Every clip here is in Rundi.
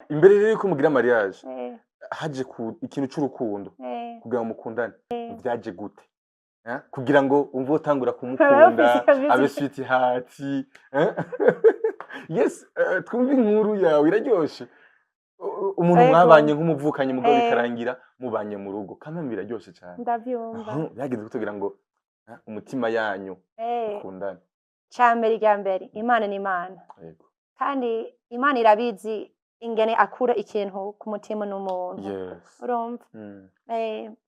Imbere rero yuko mugira mariage, haje ku ikintu c'urukundo, kugira ngo mukundane, vyaje gute? Eh? Kugira ngo umve utangura kumukunda, Ufise kabisa. abe sweetheart, eh? Yes, twumve inkuru yawe, iraryoshe. Umuntu mwabanye nk'umuvukanyi, mugabo bikarangira mubanye mu rugo, kandi biraryoshe cyane. Ndavyumva. Byagenze gute kugira ngo umutima yanyu ukundane? Cambere, irya mbere, Imana ni Imana. Kandi Imana irabizi ingene akura ikintu ku mutima n'umuntu. Urumva?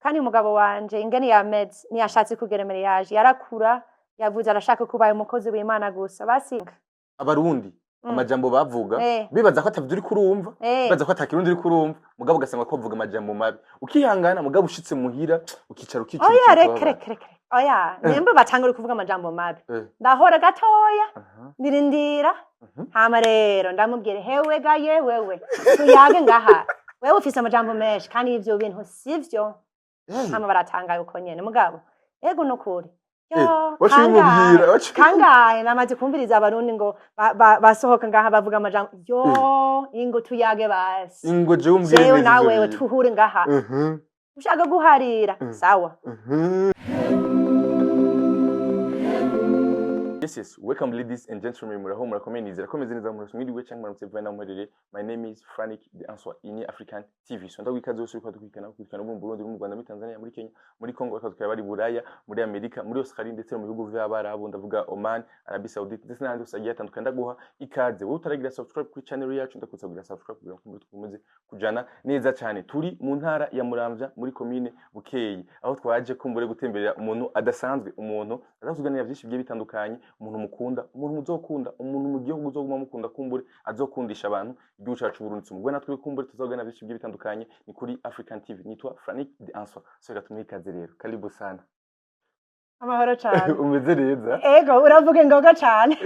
Kandi umugabo wanje ingene yameze, ntiyashatse kugira mariage, yarakura yavuze arashaka kuba umukozi w'Imana gusa basi. Abarundi, amajambo bavuga, bibaza ko atavyo uriko urumva, bibaza ko atakirundi uriko urumva, mugabo ugasanga ko bavuga amajambo mabi, ukihangana, mugabo ushitse muhira ukicara ukicara. Oya, reka, reka, reka, oya, nimba batangura kuvuga amajambo mabi, ndahora gatoya, ndirindira. Hama rero ndamubwira: "Hewe ga yewewe, tuyage ngaha, wewe ufise amajambo menshi kandi ivyo bintu sivyo." Hama baratangaye uko nyene, mugabo ego nukuri. Yo, waciye umubwira, kangahe namaze kumviriza Abarundi ngo basohoka ngaha bavuga amajambo yo, ingo tuyage basi. Ingo jewe umbwire Jewe neza nawe ivyo wewe bintu. tuhure ngaha. Ushaka guharira, sawa. Yes, welcome ladies and gentlemen, muraho, murakomeye, nizera ko meze neza, muraho, mwiriwe cyangwa muramutse bivanye n'aho muherereye. My name is Frank The Answer, ini African TV. So ndaguha ikaze wose uriko dukurikirana mu Burundi, mu Rwanda, muri Tanzania, muri Kenya, muri Congo, bakadukira bari Buraya, muri Amerika, muri Australia ndetse no mu bihugu vy'Abarabu, ndavuga Oman, Arabie Saoudite ndetse n'ahandi hose hagiye hatandukanye. Ndaguha ikaze. Wowe utaragira subscribe kuri channel yacu, ndakutsa kugira subscribe kugira ngo dukomeze kujana neza cyane. Turi mu ntara ya Muramvya, muri komine Bukeyi, aho twaje kumbure gutemberera umuntu adasanzwe, umuntu azakuganira byinshi bigiye bitandukanye, umuntu mukunda, umuntu muzokunda, umuntu mu gihugu uzoguma mukunda, kumbure azokundisha abantu igihugu cacu Burundi. Mugwe natwe kumbure tuzoganira byinshi bigiye bitandukanye. Ni kuri African TV, nitwa Frank The Answer. So reka tumuhe ikaze rero. Karibu sana. Amahoro cane. Umeze neza? Ego, uravuga ingoga cane,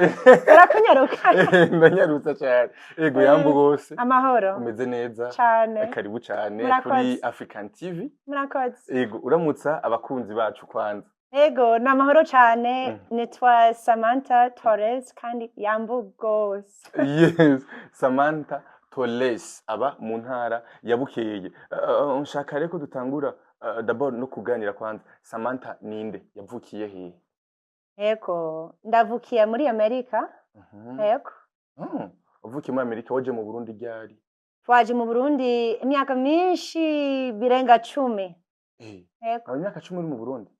urakunyaruka. Ndanyarutsa cyane, ego. Yambu gose. Amahoro. Umeze neza? Cane. Karibu cyane Murakoze. kuri African TV. Murakoze. Ego, uramutsa abakunzi bacu kwanza. Ego, ni amahoro cane. Nitwa Samantha Torres kandi yambu gose. Yes, Samantha Torres aba mu ntara ya Bukeye. Nshaka rero ko dutangura d'abord no kuganira kwanza. Samantha ninde? Yavukiye hehe? Ego, ndavukiye muri Amerika. Ego. Wavukiye muri Amerika, waje mu Burundi ryari? Twaje mu Burundi imyaka myinshi, birenga 10. Ego. Aba imyaka 10 uri mu Burundi?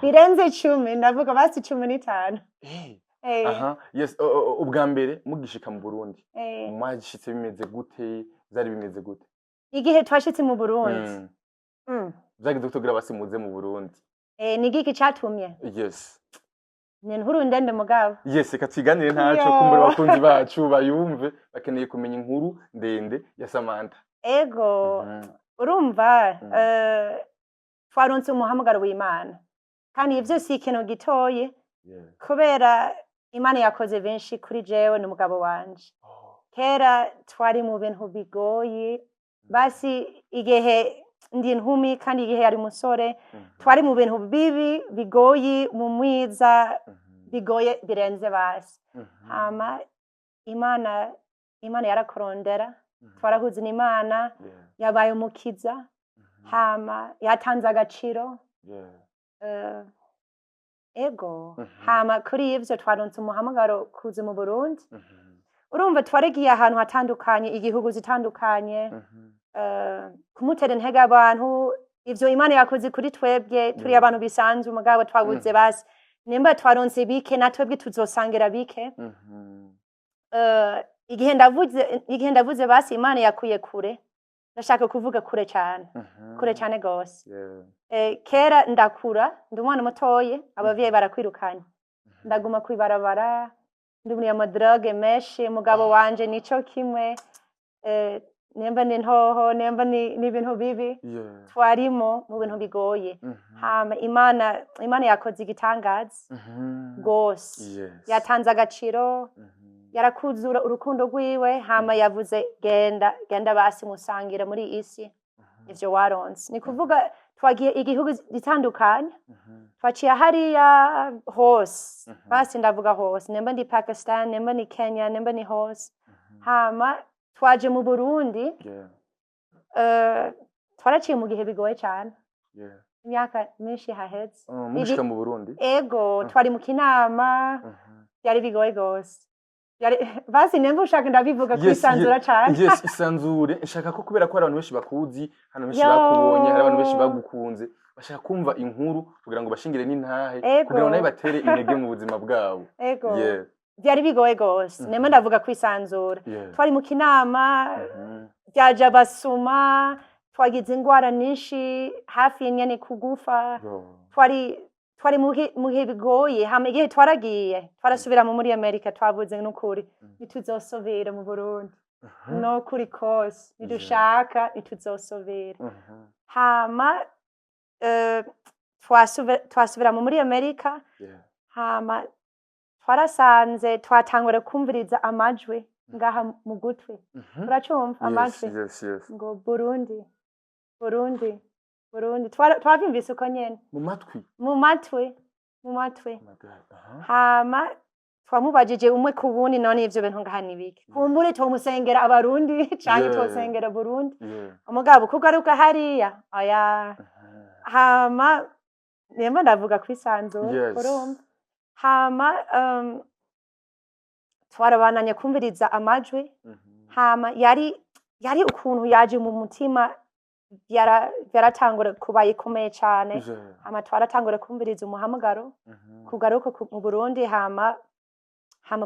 Birenze 10, ndavuga basi 15. Aha, yes. Ubwa mbere mugishika mu Burundi, mwagishitse bimeze gute? Vyari bimeze gute? Igihe twashitse mu Burundi, Vyagenze gute kugira basi muze mu Burundi? Ni igiki catumye? Yes. Ni inkuru ndende, mugabo. Yes, reka tuyiganire ntaco. Yo. Kumbura abakunzi bacu bayumve, bakeneye kumenya inkuru ndende ya Samantha. Ego. Urumva, twaronse umuhamagaro w'Imana, kandi ivyo si ikintu gitoye, kubera Imana yakoze benshi kuri jewe n'umugabo wanje. Kera twari mu bintu bigoye basi, igihe ndi inkumi kandi igihe yari umusore, twari mu bintu bibi bigoye, mu mwiza, bigoye birenze basi. Hama Imana yarakurondera, twarahuze n'Imana, yabaye umukiza, hama yatanze agaciro. Ego. Hama kuri ivyo twaronse umuhamagaro kuza mu Burundi. Urumva, twaragiye ahantu hatandukanye, igihugu zitandukanye, kumutera intege abantu ivyo Imana yakoze kuri twebwe. Turi abantu bisanzwe, umugabo twabuze basi nimba twaronse bike, na twebwe tuzosangira bike. Igihe ndavuze basi Imana yakuye kure, ndashaka kuvuga kure cyane, kure cyane gose. Kera ndakura ndi umwana mutoye, abavyeyi barakwirukanye, ndaguma kwibarabara, ndi muri ama drogue menshi, umugabo wanje nico kimwe, nimba ni ntoho, nimba ni ibintu bibi, twarimo mu bintu bigoye. Hama Imana yakoze igitangaza gose. Yatanze agaciro, yarakuzura urukundo rwiwe, hama yavuze: "Genda, genda basi musangire muri iyi isi ivyo waronse." Ni kuvuga twagiye igihugu gitandukanye, twaciye hariya hose, basi ndavuga hose, nimba ndi Pakistan, nimba ni Kenya, nimba ni hose, hama Twaje mu Burundi, twaraciye mu gihe bigoye cyane, imyaka myinshi haheze. Oh, mushika mu Burundi? Ego, twari mu Kinama. Byari bigoye gose. Basi nemba ushaka ndabivuga kwisanzura cane. Yes, isanzure. Nshaka ko, kubera ko hari abantu benshi bakuzi hano, benshi Yo. bakubonye, hari abantu benshi bagukunze, bashaka kumva inkuru kugira ngo bashingire n'intahe, kugira ngo nawe batere intege mu buzima bwabo. Ego. Byari bigoye gose. Nemba ndavuga kwisanzura, twari mu Kinama, byaje abasuma, twagize ingwara nyinshi, hafi nyene kugufa. Yo. Twari mu gihe bigoye. Hama igihe twaragiye, twarasubira muri Amerika, twavuze n'ukuri ntituzosubira mu Burundi, no kuri kose ntidushaka, ntituzosubira. Hama twasubira muri Amerika. Hama twarasanze twatangura kumviriza amajwi ngaha mu gutwi. Uracumva? Yes. Amajwi Yes. ngo "Burundi, Burundi, Burundi". Twavyumvise uko nyene. Mu matwi? Mu matwi, mu matwi. Oh my God. Aha. Hama twamubajije umwe ku wundi: "None ivyo bintu ngaha ni biki? Kumbure twomusengera Abarundi canke twosengera Burundi." Umugabo kugaruka hariya, oya. Hama nimba ndavuga kwisanzura, urumva, hama twarabananye kumviriza amajwi. Hama yari ukuntu yaje mu mutima, yaratangura kuba ikomeye cane. Hama twaratangura kumviriza umuhamagaro kugaruka mu Burundi, hama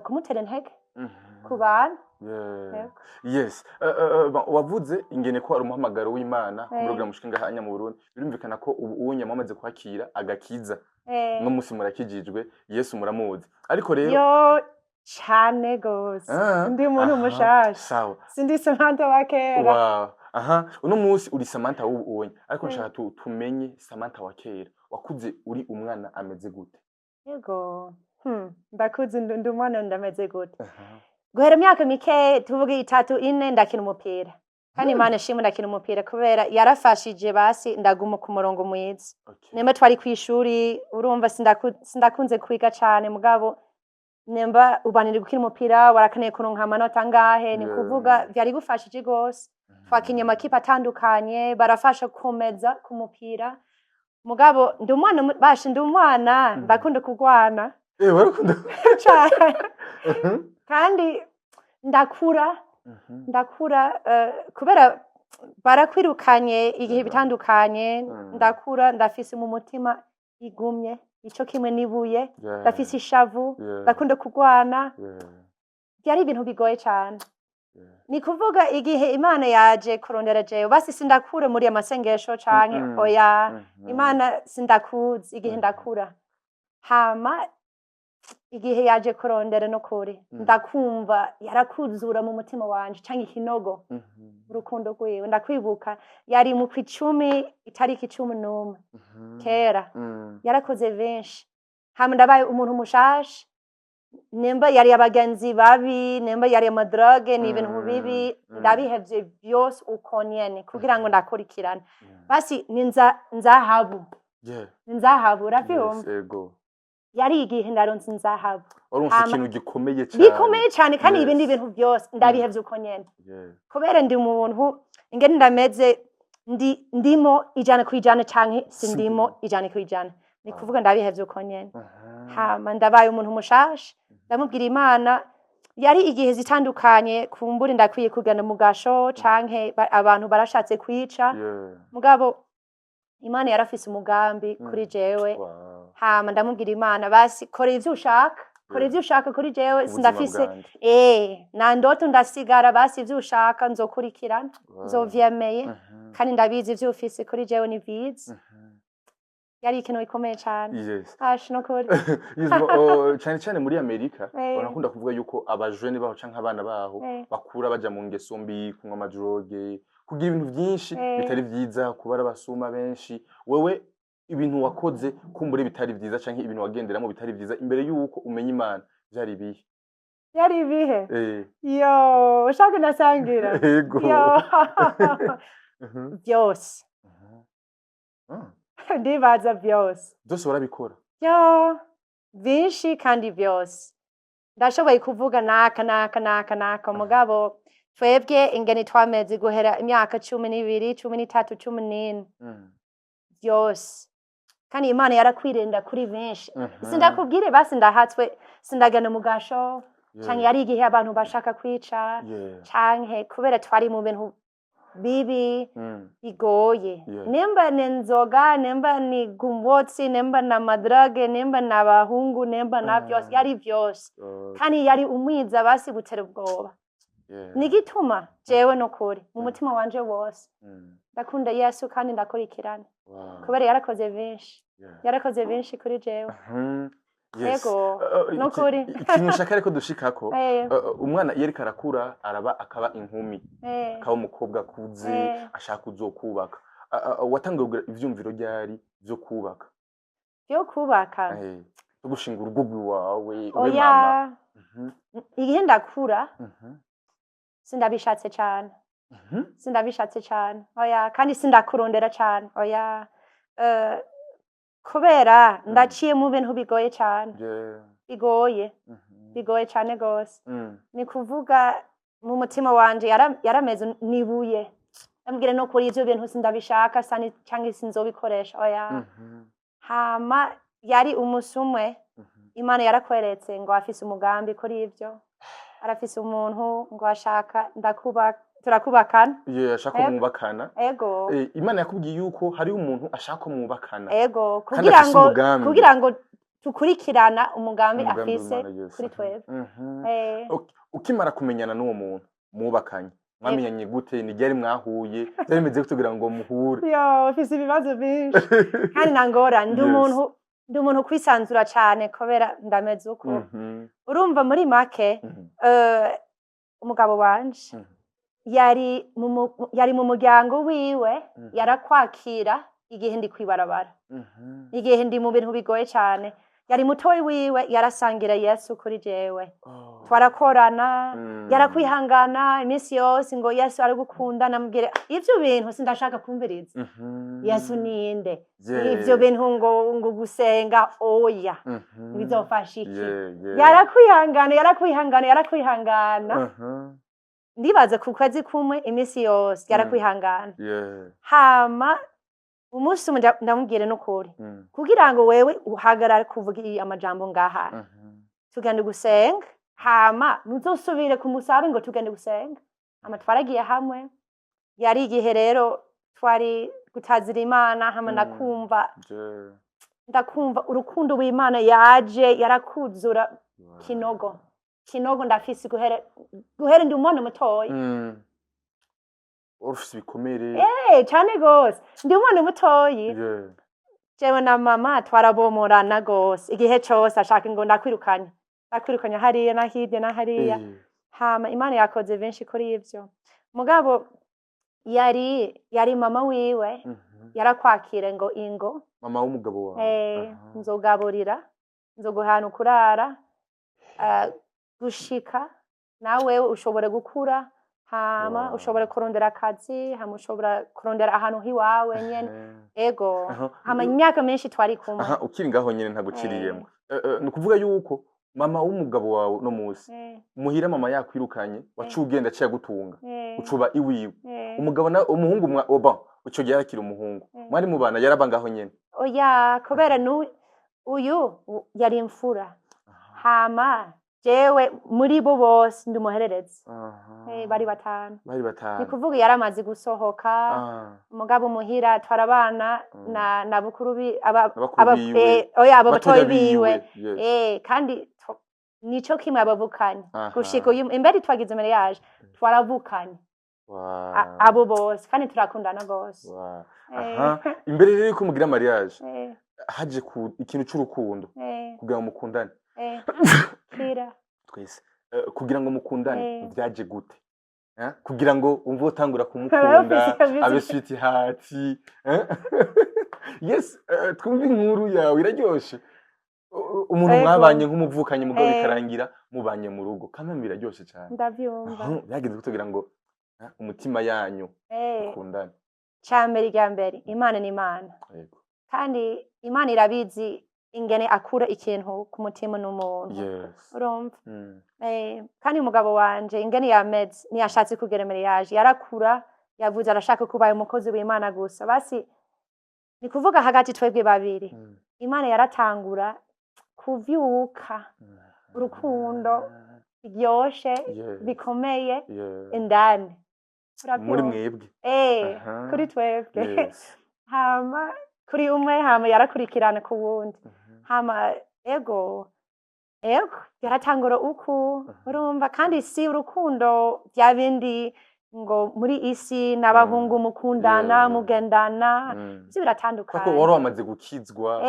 kumutera intege ku bantu. Yego. Yes. Bon, wavuze ingene ko ari umuhamagaro w'Imana kugira mushike ngaha anya mu Burundi. Birumvikana ko ubu unye mwamaze kwakira agakiza. No musi murakijijwe, Yesu muramuzi. Ariko rero Yo, cane gose. Ndi umuntu mushasha. Sindi Samantha wa kera. Wow. Aha, uno munsi uri Samantha w'ubu unye. Ariko nshaka tumenye Samantha wa kera. Wakuze uri umwana ameze gute? Yego. Ndakuze ndi umwana ndameze gute? Guhera imyaka mike, tuvuge 3, 4, ndakina umupira. Kandi Imana ishimwe, ndakina umupira kubera yarafashije, basi ndaguma ku murongo mwiza. Nemba twari kw'ishuri, urumva, sindakunze kwiga cane, mugabo nemba ubanira gukina umupira warakeneye kuronka amanota angahe, ni kuvuga vyari gufashije gose. Twakinye amakipe atandukanye, barafasha gukomeza ku mupira. Mugabo ndi umwana basha, ndi umwana ndakunda kurwana. Warakunda. Cane. Kandi ndakura, ndakura kubera barakwirukanye igihe bitandukanye. Ndakura ndafise mu mutima igumye, ico kimwe n'ibuye. Ndafise ishavu, ndakunda kurwana. Byari ibintu bigoye cane. Ni kuvuga igihe Imana yaje kurondera jewe, basi sindakure muri amasengesho canke oya. Imana sindakuzi igihe ndakura. Hama igihe yaje kurondera, no kuri ndakumva yarakuzura mu mutima wanje canke ikinogo, urukundo rwiwe. Ndakwibuka yari mu kw'icumi, itariki 11 kera. Yarakoze benshi. Hama ndabaye umuntu mushasha. Nimba yari abagenzi babi, nimba yari ama drogue, ni ibintu bibi, ndabihevye byose uko nyene kugira ngo ndakurikirane. Basi ni nzahabu, ni nzahabu, uravyumva? Yes, ego. Yari igihe ndaronse inzahabu. Waronse ikintu gikomeye cyane. Bikomeye cyane, kandi ibindi bintu byose ndabihevye uko nyene, kubera ndi umuntu ingene ndameze, ndi ndimo 100% canke sindimo Sindimo. 100%. Ni kuvuga ndabihevye uko nyene. Hama ndabaye umuntu mushasha. Ndamubwira Imana, yari igihe zitandukanye, kumbura ndakwiye kugenda mu gasho canke abantu barashatse kwica. Mugabo Imana yarafise umugambi kuri jewe. Hama ndamubwira Imana: "Basi kora ivyo ushaka, kora ivyo ushaka kuri jewe." Ubuzima Sindafise bwanje. Na ndoto ndasigara, basi ivyo ushaka nzokurikirana, nzovyemeye, kandi ndabizi ivyo ufise kuri jewe ni vyiza. Yari ikintu gikomeye cane. Ashi, nukuri. Yes, cyane cyane muri Amerika barakunda kuvuga yuko abajene baho canke abana baho bakura baja mu ngeso mbi, kunywa ama drogue, kugira ibintu byinshi bitari vyiza, kuba ari abasuma benshi. Wewe ibintu wakoze kumbura bitari vyiza canke ibintu wagenderamo bitari vyiza imbere yuko umenya Imana vyari ibihe? Yari ibihe? Yo, ushaka nasangira? Ego. Yo, byose. Ndibaza byose. Byose warabikora? Yo, byinshi kandi byose ndashoboye kuvuga naka naka naka naka, mugabo Twebwe ingene twameze guhera imyaka 12, 13, 14, byose. Kandi Imana yarakwirinda kuri benshi. Sindakubwire basi ndahatswe, sindagenda mu gasho, canke yari igihe abantu bashaka kwica, canke kubera twari mu bintu bibi bigoye. Nimba ni inzoga, nimba ni gumbotsi, nimba na ma drogue, nimba n'abahungu, nimba na byose, yari byose. Kandi yari umwiza basi gutera ubwoba. Nigituma jewe nukuri mu mutima wanje wose ndakunda Yesu kandi ndakurikirana, kubera yarakoze byinshi. Yarakoze byinshi kuri jewe. Yes. Yego. Nukuri. Ikintu nshaka ariko dushikako, umwana iyo ariko arakura, araba akaba inkumi, akaba umukobwa akuze, ashaka kuzokubaka. Watangiye kugira ivyumviro ryari vyo kubaka? Byo kubaka? Byo gushinga urugo rwawe, ube Oya. mama. Igihe ndakura, sindabishatse cyane. Sindabishatse cyane, oya. Kandi sindakurondera cyane, oya. Kubera ndaciye mu bintu bigoye cyane, bigoye, bigoye cyane gose. Ni kuvuga mu mutima wanje yarameze nibuye, ndamubwira no kuri ivyo bintu sindabishaka sani cyangwa sinzobikoresha, oya. Hama yari umunsi umwe, Imana yarakweretse ngo afise umugambi kuri ivyo, arafise umuntu ngo ashaka ndakuba turakubakana. Yeah, ashaka Ego. mwubakana. Ego. Imana yakubwiye yuko hariho umuntu ashaka ko mwubakana. Ego. Kandi Kugira afise ngo umugambi. kugira ngo tukurikirana umugambi Umugambi afise w'Imana, yes. kuri twebwe. Okay. Ukimara kumenyana n'uwo muntu mwubakanye, mwamenyanye gute? Ni ryari mwahuye? Byari bimeze gute kugira ngo muhure? Yo, mfise ibibazo byinshi kandi nangora ndi umuntu kwisanzura cyane kubera ndameze uko. Urumva, muri make, umugabo wanje yari mu muryango wiwe, yarakwakira igihe ndi kwibarabara, igihe ndi mu bintu bigoye cyane. Yari mutoyi wiwe, yarasangira Yesu kuri jewe. Twarakorana, yarakwihangana iminsi yose ngo Yesu aragukunda. Namubwire ivyo bintu sindashaka kumviriza. Yesu ninde? Ivyo bintu ngo gusenga, oya, bizofasha iki? Yarakwihangana, yarakwihangana, yarakwihangana. Ndibaza ku kwezi kumwe, iminsi yose yarakwihangana. Hama umunsi umwe ndamubwire n'ukuri, kugira ngo wewe uhagarare kuvuga iyi amajambo ngaha, tugende gusenga, hama ntuzosubire kumusabe ngo tugende gusenga. Hama twaragiye hamwe. Yari igihe rero twari gutazira Imana hama ndakumva, ndakumva urukundo rw'Imana yaje yarakuzura kinogo, kinogo ndafise guhera ndi umwana mutoya. Wari ufise ibikomere. Eh, cane gose, ndi umwana mutoyi. Jewe na mama twarabomorana gose igihe cose, ashaka ngo ndakwirukanya, ndakwirukanya hariya na hirya na hariya. Hama Imana yakoze benshi kuri ivyo. Mugabo yari mama wiwe, yarakwakira ngo ingo. Mama w'umugabo wawe? Nzogaburira, nzoguhana ukurara, gushika nawe ushobora gukura, hama ushobora kurondera akazi, hama ushobora kurondera ahantu hiwawe nyene. Ego. Hama imyaka myinshi twari kumwe. Aha, ukiri ngaho nyene ntaguciriyemo. Ni ukuvuga yuko mama w'umugabo wawe no musi muhira mama yakwirukanye, waciye ugenda, aciye agutunga, ucuba iwiwe. Umugabo na umuhungu mwa oba ico gihe yarakiri umuhungu, mwari mubana, yaraba ngaho nyene? Oya, kubera uyu yari imfura, hama jewe muri bo bose ndi umuhererezi. Bari batanu. Bari Ni batanu. kuvuga yaramaze gusohoka. Umugabo muhira twarabana na bukuru bi aba, Abakuru aba, biwe. Oya, abo Batoya batoyi biwe. Yes. Kandi nico kimwe abavukanye gushika uyu imbere twagize mariage twaravukanye. Abo bose kandi turakundana gose. Aha, imbere rero yuko mugira mariage, haje ku ikintu c'urukundo, kugira ngo mukundane. Kira. Twese. Kugira ngo mukundane, vyaje gute? Kugira ngo umve utangura kumukunda, abe sweet heart, eh? Yes, twumve inkuru yawe iraryoshe. Umuntu mwabanye nk'umuvukanyi, mugabo bikarangira mubanye mu rugo, kandi biraryoshe cyane. Ndavyumva. Aha, byagenze gute kugira ngo umutima yanyu ukundane? Cambere, irya mbere, Imana ni Imana. Yego. Kandi Imana irabizi. Ingene akura ikintu ku mutima n'umuntu, urumva? Kandi umugabo wanje ingene yameze, ntiyashatse kugira mariage, yarakura yavuze arashaka kuba umukozi w'Imana gusa. Basi ni kuvuga hagati twebwe babiri, Imana yaratangura kuvyuka urukundo biryoshe, bikomeye indani. Muri Uravyumva? mwebwe. Kuri twebwe. Hama kuri umwe, hama yarakurikirana ku wundi. Hama ego yaratangura uku, urumva? Kandi si urukundo bya bindi ngo muri isi n'abahungu mukundana, mugendana, ivyo Kuko biratandukanye. wari wamaze gukizwa.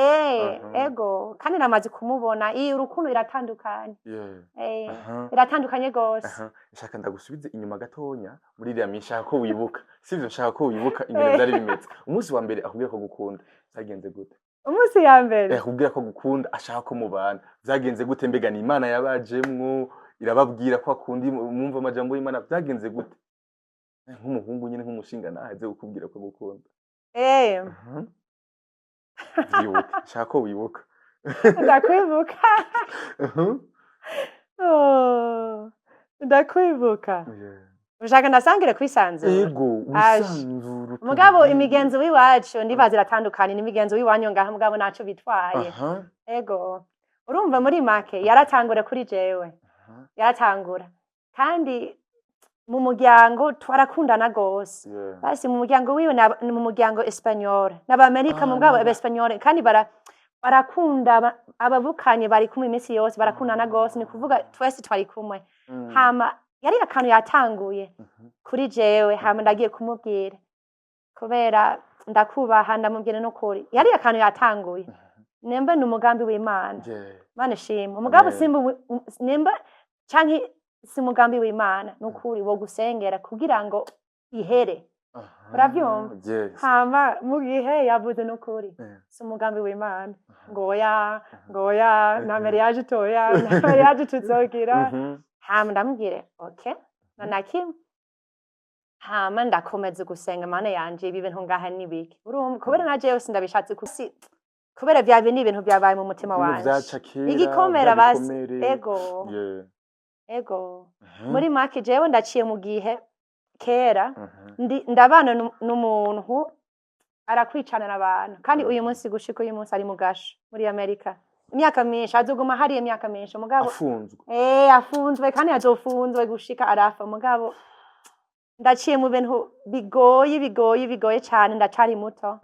Ego, kandi namaze kumubona, iyi urukundo iratandukanye. Iratandukanye gose. Nshaka ndagusubize inyuma gatonya muri iriya minsi. Nshaka ko wibuka, sivyo? Nshaka ko wibuka ingene vyari bimeze umunsi wa mbere akubwira ko gukunda. Vyagenze gute? Umunsi ya mbere? Akubwira ko gukunda, ashaka ko mubana, vyagenze gute? Mbega ni Imana yabajemwo irababwira ko akunda, mwumva amajambo y'Imana? Vyagenze gute? Nk'umuhungu nyine, nk'umushinga naze kukubwira ko agukunda. Vyibuke, nshaka ko wibuka. Ndakwibuka. Oh, ndakwibuka. Ushaka ndasangire kwisanzura? Ego. Aje. Wisanzura. Mugabo utubwire. Imigenzo w'iwacu ndibaza iratandukanye n'imigenzo w'iwanyu ngaha, mugabo naco bitwaye. Ego, urumva, muri make yaratangura kuri jewe. Yaratangura, kandi mu muryango twarakundana gose. Basi mu muryango wiwe ni mu muryango Espanyol n'Abamerika. Mugabo Abespanyol kandi barakunda abavukanye, bari kumwe iminsi yose, barakundana gose. Ni kuvuga twese twari kumwe. Hama yari akantu yatanguye kuri jewe, hama ndagiye kumubwira kubera ndakubaha, ndamubwira n'ukuri yari akantu yatanguye, nimba ni umugambi w'Imana. Mana ishimwe. Umugabo Amen. simba nimba canke si umugambi w'Imana, nukuri wo gusengera kugira ngo ihere. Uravyumva? Yes. Hama mu gihe yavuze n'ukuri si umugambi w'Imana, ngoya ngoya nta mariage toya, nta mariage tuzogira. Hama ndamubwire okay, na nakimwe. Hama ndakomeza gusenga, Mana yanje, ibi bintu ngaha ni biki? Urumva, kubera na jewe sindabishatse kubera vya bindi ibintu byabaye mu mutima Ibintu wanje. vyaca kera, Igikomera vya basi. bikomere. Ego. Ego. Muri make jewe ndaciye mu gihe kera ndabana n'umuntu arakwicana n'abantu, kandi uyu munsi gushika uyu munsi ari mu gasho muri Amerika imyaka myinshi, azoguma hariya imyaka myinshi mugabo. Afunzwe. Afunzwe, kandi azofunzwe gushika arafa. Mugabo ndaciye mu bintu bigoye, bigoye, bigoye cyane, ndacari muto.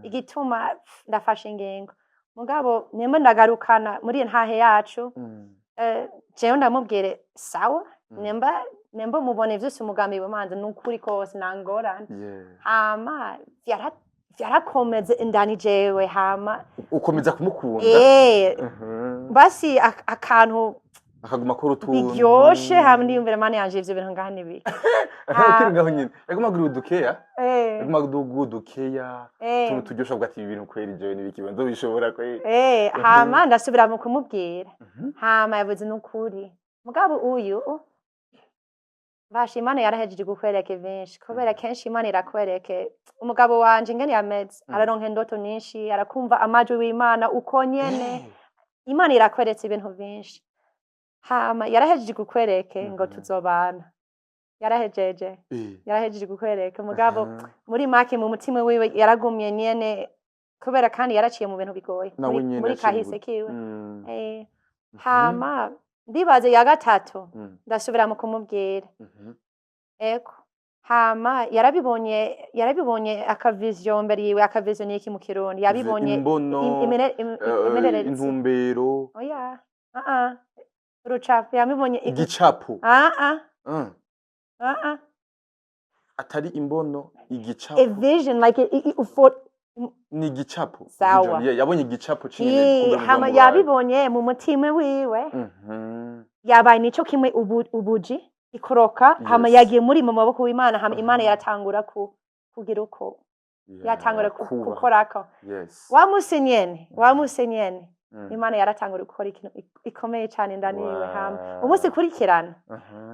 Igituma ndafashe ingingo, mugabo nimba ndagarukana muri ntahe yacu, jewe ndamubwire sawa, nimba mubona vyose umugambi w'Imana, ni ukuri kose nangorane. Hama vyarakomeze indani jewe, hama Ukomeza kumukunda. Basi akantu Akaguma akora utuntu biryoshe, hama ndiyumvira, Mana yanje, ivyo bintu ngaha ni biki? Ukiri ngaho nyine yaguma agira udukeya, yaguma agira udukeya, utuntu turyoshe, avuga ati ibi bintu kweri jewe n'ibiki nzobishobora kweri? Hama ndasubira mu kumubwira. Hama yavuze n'ukuri, mugabo uyu basha Imana yarahejeje gukwereka vyinshi, kubera kenshi Imana irakwereke. Umugabo wanje ingene yameze, araronka indoto nyinshi, arakumva amajwi w'Imana uko nyene. Imana irakweretse ibintu vyinshi, hama yarahejeje gukwereke ngo tuzobana, yarahejeje, yarahejeje gukwereka. Mugabo muri make mu mutima wiwe yaragumye nyene, kubera kandi yaraciye mu bintu bigoye Nawe nyene muri yaciye mu kahise kiwe. Hama ndibaze ya gatatu, ndasubira mu kumubwira. Ego, hama yarabibonye akavision mbere yiwe. Akavision ni iki mu Kirundi? Yabibonye Imbono, imererezi. Intumbero. Oya, ah ah, urucapo yabibonye Igicapo. Ah ah. Ah ah. Atari imbono, igicapo. A vision like for Ni igicapo. Sawa. Vision, yeah, yabonye igicapo c'ingene kumbe Hama muba yabibonye mu mutima wiwe, yabaye nico kimwe ubuji ikoroka, hama yagiye muri mu maboko y'Imana, hama Imana yaratangura kugira uko, yatangura Kuba. gukorako. Wa musi nyene, wa musi nyene, Imana yaratangura gukora ikintu ikomeye cane indani yiwe. Hama umunsi kurikirana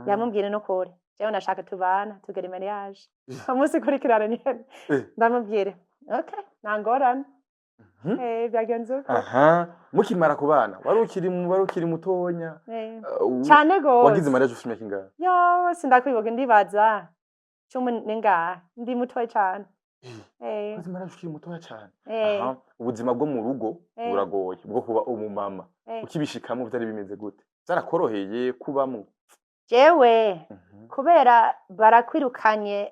yamubwira no kuri jewe nashaka tubana tugera mariage. Umunsi kurikirana nyene ndamubwire okay, nta ngorane. Byagenze uko. Aha, mukimara kubana wari ukiri mutonya? Cane gose. Wagize mariage ufite imyaka ingahe? Yo, sindakwibuka, ndibaza 11, ndi mutoya cane. Wagize mariage ukiri mutoya cane. Eh. Aha, ubuzima bwo mu rugo buragoye, bwo kuba umumama. Ukibishikamo vyari bimeze gute? Vyarakoroheye kubamwo? Jewe kubera barakwirukanye,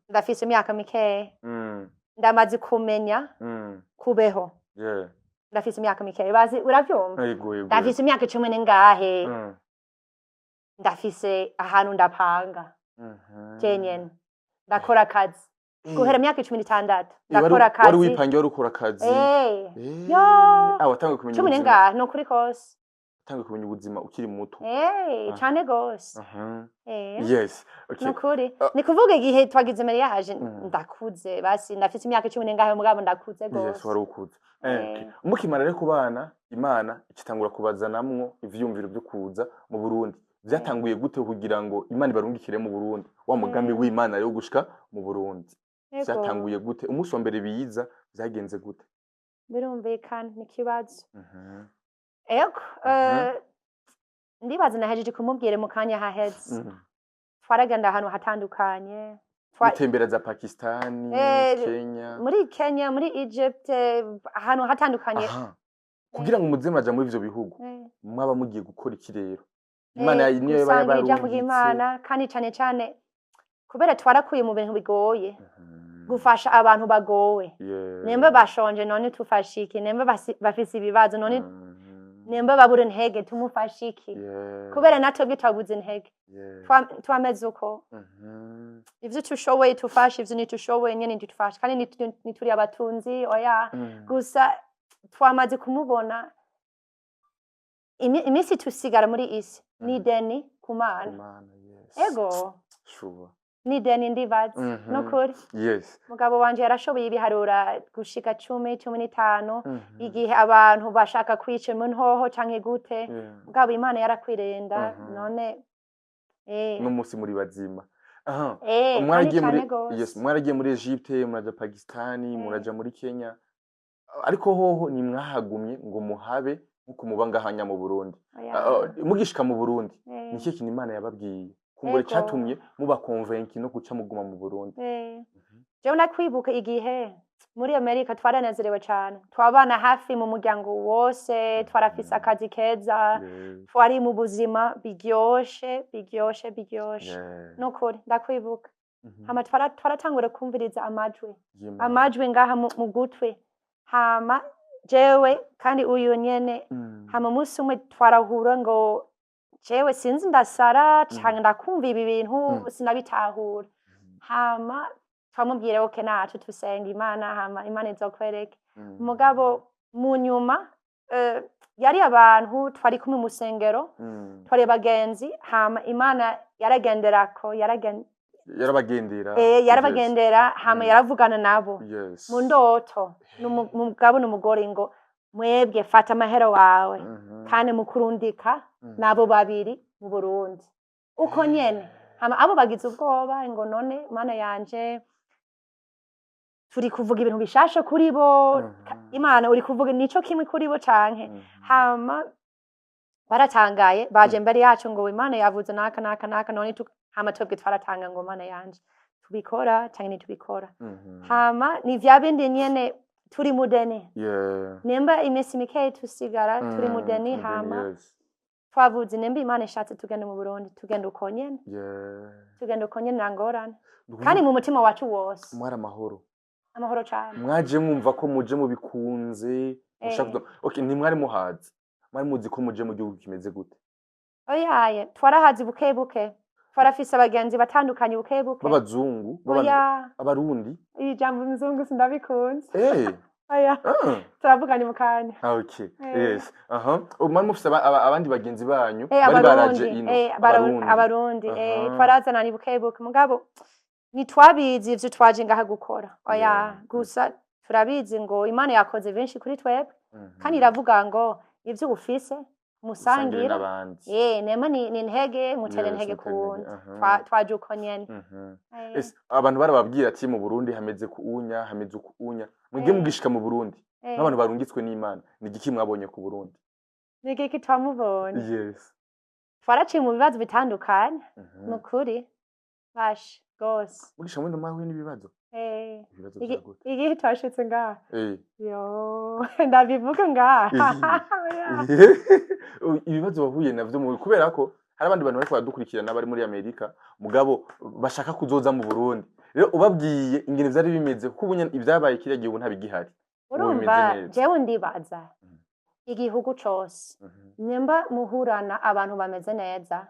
ndafise imyaka mikeya, ndamaze kumenya kubeho. Ndafise imyaka mikeya, bazi, uravyumva? Yego. Ndafise imyaka 11. Ndafise ahantu ndapanga jenyene, ndakora akazi guhera imyaka 16. Ndakora Wari akazi. wipangiye, wari ukora akazi? Eh. Yo. Ah, watanguye kumenya cumi ubuzima. n'ingahe, ni ukuri kose. Watanguye kumenya ubuzima ukiri muto. Cane gose. Yes, okay. Nukuri. Ah. Ni kuvuga igihe twagize mariage, ndakuze basi, ndafise imyaka 11 mugabo ndakuze gose. Wari ukuze. Okay. Mukimara rero kubana, Imana ikitangura kubazanamwo ivyiyumviro vyo kuza mu Burundi, vyatanguye gute kugira ngo Imana ibarungikire mu Burundi, wa mugambi w'Imana rero gushika mu Burundi? Vyatanguye gute? Umunsi wa mbere biza vyagenze gute? Birumvikana, ni ikibazo. Ego. Ndibaza nahejeje kumubwira mu kanya haheze. Twaragenda ahantu hatandukanye. Gutembera za Pakistani, Kenya? Muri Kenya, muri Egypt, ahantu hatandukanye. Aha. Kugira ngo muze muraja muri ivyo bihugu, mwaba mugiye gukora iki rero? Imana niyo yaba Gusangira ijambo yabarungitse? ry'Imana, kandi cane cane kubera twarakuye mu bintu bigoye, gufasha abantu bagowe. Nimba bashonje, none tufashe iki? Nimba bafise ibibazo, none nimba babura intege, tumufashe iki? Kubera natwebwe twabuze intege. Twameze uko. Ivyo tushoboye tufashe, ivyo ntitushoboye nyene ntitufashe, kandi ntituri abatunzi, oya. Gusa twamaze kumubona iminsi tusigara muri isi ni ideni ku Mana. Kumana, yes. Ego. Sure. Ni ideni, ndibaza. Nukuri. Mugabo wanje yarashoboye ibiharura gushika 10, 15, igihe abantu bashaka kwica mu nhoho canke gute. Mugabo Imana yarakwirinda. None N'umunsi muri bazima. Aha. Kandi Mwaragiye muri cane gose. Yes, mwaragiye muri Egypte, muraja Pakistani, muraja muri Kenya. Ariko hoho ni mwahagumye ngo muhabe nkuko muba ngahanya mu Burundi? Oya. Mugishika mu Burundi, ni ikihe kintu Imana yababwiye? Kumbure catumye muba convaincu no guca muguma mu Burundi. Jewe nakwibuka igihe muri Amerika twaranezerewe cane, twabana hafi mu muryango wose, twarafise akazi keza, twari mu buzima biryoshe, biryoshe, biryoshe. Nukuri ndakwibuka. Hama twaratangura kumviriza amajwi. Y'Imana. Amajwi ngaha mu gutwi, hama jewe kandi uyu nyene. Hama umunsi umwe twarahura ngo jewe sinzi, ndasara canke ndakumva ibi bintu, sinabitahura. Hama twamubwira: "Okay, nacu tusenga Imana, hama Imana izokwereke." Mugabo mu nyuma yari abantu twari kumwe mu rusengero, twari abagenzi. Hama Imana yaragenderako Yarabagendera. Yarabagendera, hama yaravugana nabo mu ndoto, n'umugabo n'umugore, ngo: "Mwebwe fata amahera wawe kandi mukurundika n'abo babiri mu Burundi." Uko nyene. Hama abo bagize ubwoba ngo: "None Mana yanje, turi kuvuga ibintu bishasha kuri bo. Imana uri kuvuga nico kimwe kuri bo canke?" Hama baratangaye, baje imbere yacu ngo: "Imana yavuze naka naka naka." None hama twebwe twaratanga ngo: "Mana yanje, tubikora canke ntitubikora?" Hama ni vya bindi nyene, turi mudeni. Nimba iminsi mikeyi tusigara, turi mudeni. Hama twavuze: "Nimba Imana ishatse tugende mu Burundi, tugenda uko nyene." Tugenda uko nyene, nta ngorane, kandi mu mutima wacu wose. Mwari amahoro? Amahoro cane. Mwaje mwumva ko muje mubikunze, mushaka okay, ntimwari muhazi, mwari muzi ko muje mu gihugu kimeze gute? Oyaye, twarahazi buke buke, twarafise abagenzi batandukanye buke buke. B'abazungu? Oya. Abarundi? Iri jambo mzungu sindabikunze. Oya. Turavuganye mu kanya. Ah, okay. Yes, aha. Ubu mwari mufise abandi bagenzi banyu bari baraje Abarundi. ino? Abarundi. Abarundi. Abarundi. Twarazananye buke buke, mugabo ntitwabizi ivyo twaje ngaha gukora, oya. Gusa turabizi ngo Imana yakoze benshi kuri twebwe, kandi iravuga ngo ivyo ufise musangire musangira n'abandi. Nema ni intege, mutere intege mutere ku wundi. intege, aha. Twaje uko nyene. Ese abantu barababwira ati mu Burundi hameze ku unya, hameze uku unya, mwebwe mugishika mu Burundi? Nk'abantu barungitswe n'Imana, ni igiki mwabonye ku Burundi? Ni igiki twamubonye? Yes. Twaraciye mu bibazo bitandukanye. Ni ukuri bashe rwose. Mugisha mwenda mwahuye n'ibibazo? Ibibazo vyagute? Igihe twashitse ngaha, yo, ndabivuga ngaha. Ibibazo wahuye navyo kubera ko hari abandi bantu bariko baradukurikirana bari muri Amerika, mugabo bashaka kuzoza mu Burundi. Rero ubabwiye ingene vyari bimeze, kuko ubu nyene ivyabaye kiriya gihe ubu ntabigihari. Ubu Urumva, bimeze neza. jewe ndibaza igihugu cose, nimba muhurana abantu bameze neza,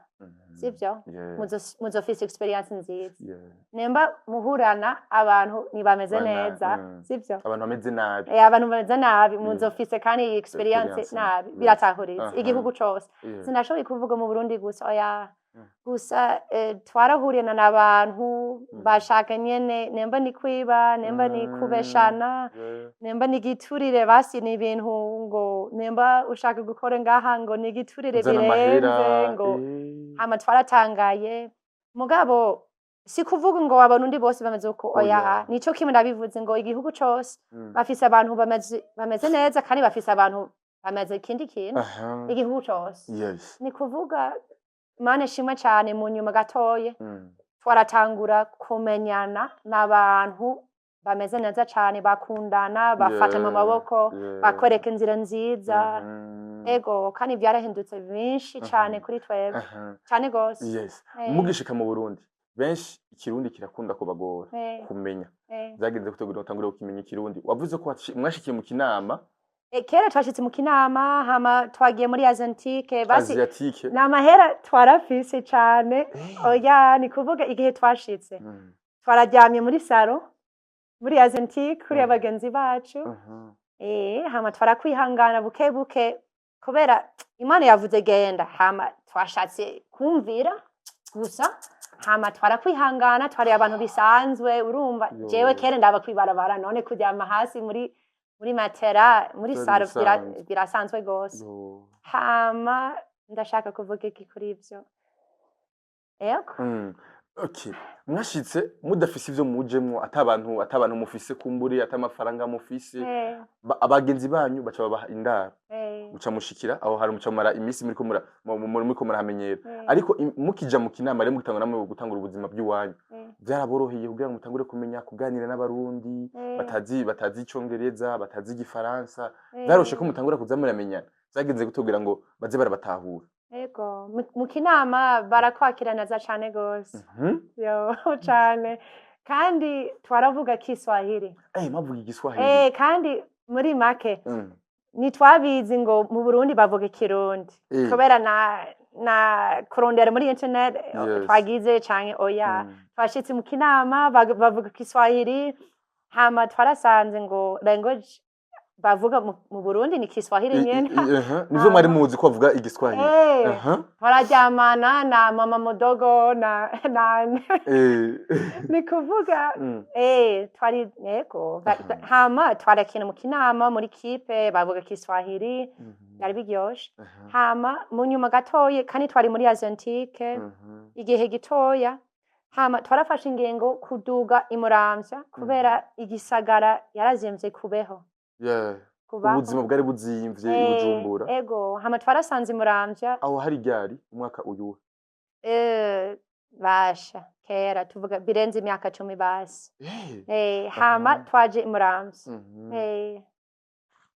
sivyo? Yeah. Muzofise experience nziza. Nimba muhurana abantu ntibameze neza, sivyo? Abantu bameze nabi. Abantu bameze nabi, muzofise kandi experience Experience. nabi. Biratahuritse. Igihugu cose. Sinashoboye kuvuga mu Burundi gusa, oya. Gusa twarahuriyana n'abantu bashaka nyene, nimba ni kwiba, nimba ni kubeshana, nimba ni igiturire, basi ni ibintu ngo nimba ushaka gukora ngaha ngo ni igiturire Uzana amahera. birenze ngo. Hama twaratangaye, mugabo si kuvuga ngo Abarundi bose bameze uko, oya. Oya. Nico kimwe ndabivuze ngo igihugu cose bafise abantu bameze neza, kandi bafise abantu bameze ikindi kintu. Igihugu cose. Ni kuvuga Imana ishimwe cane, mu nyuma gatoye twaratangura kumenyana n'abantu bameze neza cane, bakundana, bafata mu maboko, bakwereka inzira nziza. Ego, kandi vyarahindutse byinshi cane kuri twebwe, cane gose. Mugishika mu Burundi, benshi Ikirundi kirakunda kubagora kumenya. Vyagenze gute kugira ngo utangure kukimenya Ikirundi? Wavuze ko mwashikiye mu Kinama. Kera twashitse mu Kinama, hama twagiye muri Asiatique basi. Asiatique. Ni amahera twarafise cane. Oya, ni kuvuga igihe twashitse, twararyamye muri salon muri Asiatique kuri abagenzi bacu. Hama twarakwihangana buke buke, kubera Imana yavuze genda, hama twashatse kumvira gusa. Hama twarakwihangana, twari abantu bisanzwe, urumva. Yo. Jewe kera ndaba kwibarabara, none kuryama hasi muri matera muri Vyari salon bisanzwe. birasanzwe gose. Yo. Hama ndashaka kuvuga iki kuri ivyo? Ego. Okay. Mwashitse mudafise ivyo mujemwo, atabantu mufise kumbure, atamafaranga mufise. Abagenzi banyu baca babaha indaro. Muca mushikira aho hari, muca mumara iminsi muriko murahamenyera. Ariko mukija mu Kinama rero, mugitangura namwe gutangura ubuzima bw'iwanyu, vyaraboroheye kugira ngo mutangure kumenya kuganira n'Abarundi batazi Icongereza, batazi Igifaransa? Vyaroroshe ko mutangura kuza muramenyana? Vyagenze gute kugira ngo baze barabatahura? Ego, mu Kinama barakwakira neza cane gose. Yo, cane. Kandi twaravuga Kiswahili. Mwavuga Igiswahili? Kandi muri make ntitwabizi ngo mu Burundi bavuga Ikirundi. Kubera na kurondera muri internet twagize canke oya. Twashitse mu Kinama bavuga Kiswahili, hama twarasanze ngo language bavuga mu Burundi ni Kiswahili nyene. Aha. Nivyo mwari muzi ko bavuga Igiswahili? Twararyamana na mama mudogo na ni kuvuga twari, yego, hama twarakina mu Kinama muri kipe bavuga Kiswahili, byari biryoshe. Hama mu nyuma gatoye, kandi twari muri Asiatique igihe gitoya, hama twarafashe ingingo kuduga i Muramvya, kubera igisagara yarazimvye kubeho, kubaho. Ubuzima bwari buzimvye i Bujumbura. Ego, hama twarasanze i Muramvya. Aho hari ryari, umwaka uyuhe? Basha kera, tuvuga birenze imyaka 10 basi. Hama twaje i Muramvya.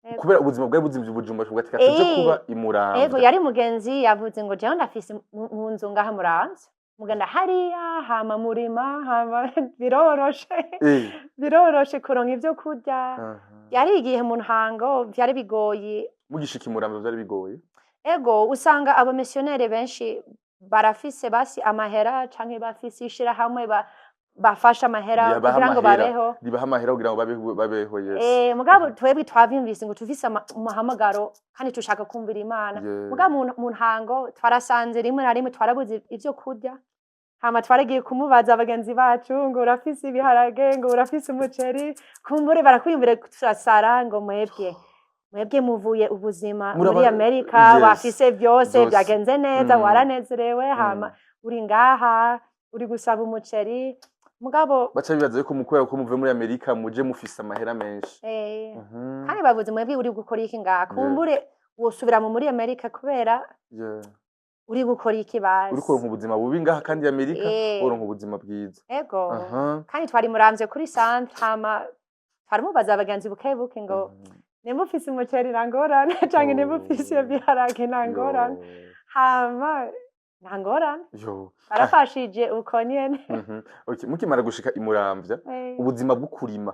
Ego. Kubera ubuzima bwari buzimvye i Bujumbura, tuvuga ati tuje kuba i Muramvya. Ego, yari mugenzi yavuze ngo jewe ndafise mu nzu ngaha Muramvya, mugenda hariya, hama murima, hama biroroshe, biroroshe kuronka ivyo kurya. Yari igihe mu ntango vyari bigoye. Mugishika i Muramvya vyari bigoye? Ego, usanga abamisiyoneri benshi barafise basi amahera, canke bafise ishirahamwe bafasha amahera Ribaha kugira ngo amahera. babeho. Ribaha amahera kugira ngo babeho, yes. Mugabo twebwe twavyumvise ngo tufise umuhamagaro kandi tushaka kumvira Imana. Mugabo mu ntango twarasanze rimwe na rimwe twarabuze ivyo kurya, hama twaragiye kumubaza bagenzi bacu ngo urafise ibiharage, ngo urafise umuceri, kumbure barakwiyumvira turasara ngo mwebwe muvuye ubuzima muri Amerika, wafise vyose, Vyose. byagenze neza, waranezerewe, hama uri ngaha uri gusaba umuceri. Mugabo Baca bibaza yuko mu kubera ko muvuye muri Amerika muje mufise amahera menshi. Kandi bavuze, mwebwe uri gukora iki ngaha? Kumbure wosubira mu muri Amerika kubera uri gukora iki basi? Uriko uronka ubuzima bubi ngaha, kandi Amerika woronka ubuzima bwiza. Ego. Kandi twari muramvye kuri centre, hama twarimubaza abagenzi buke buke ngo nimba ufise umuceri nta ngorane, canke nimba ufise ibiharage nta ngorane. Hama nta ngorane. Yo. Barafashije uko nyene. Okay, mukimara gushika i Muramvya, ubuzima bwo kurima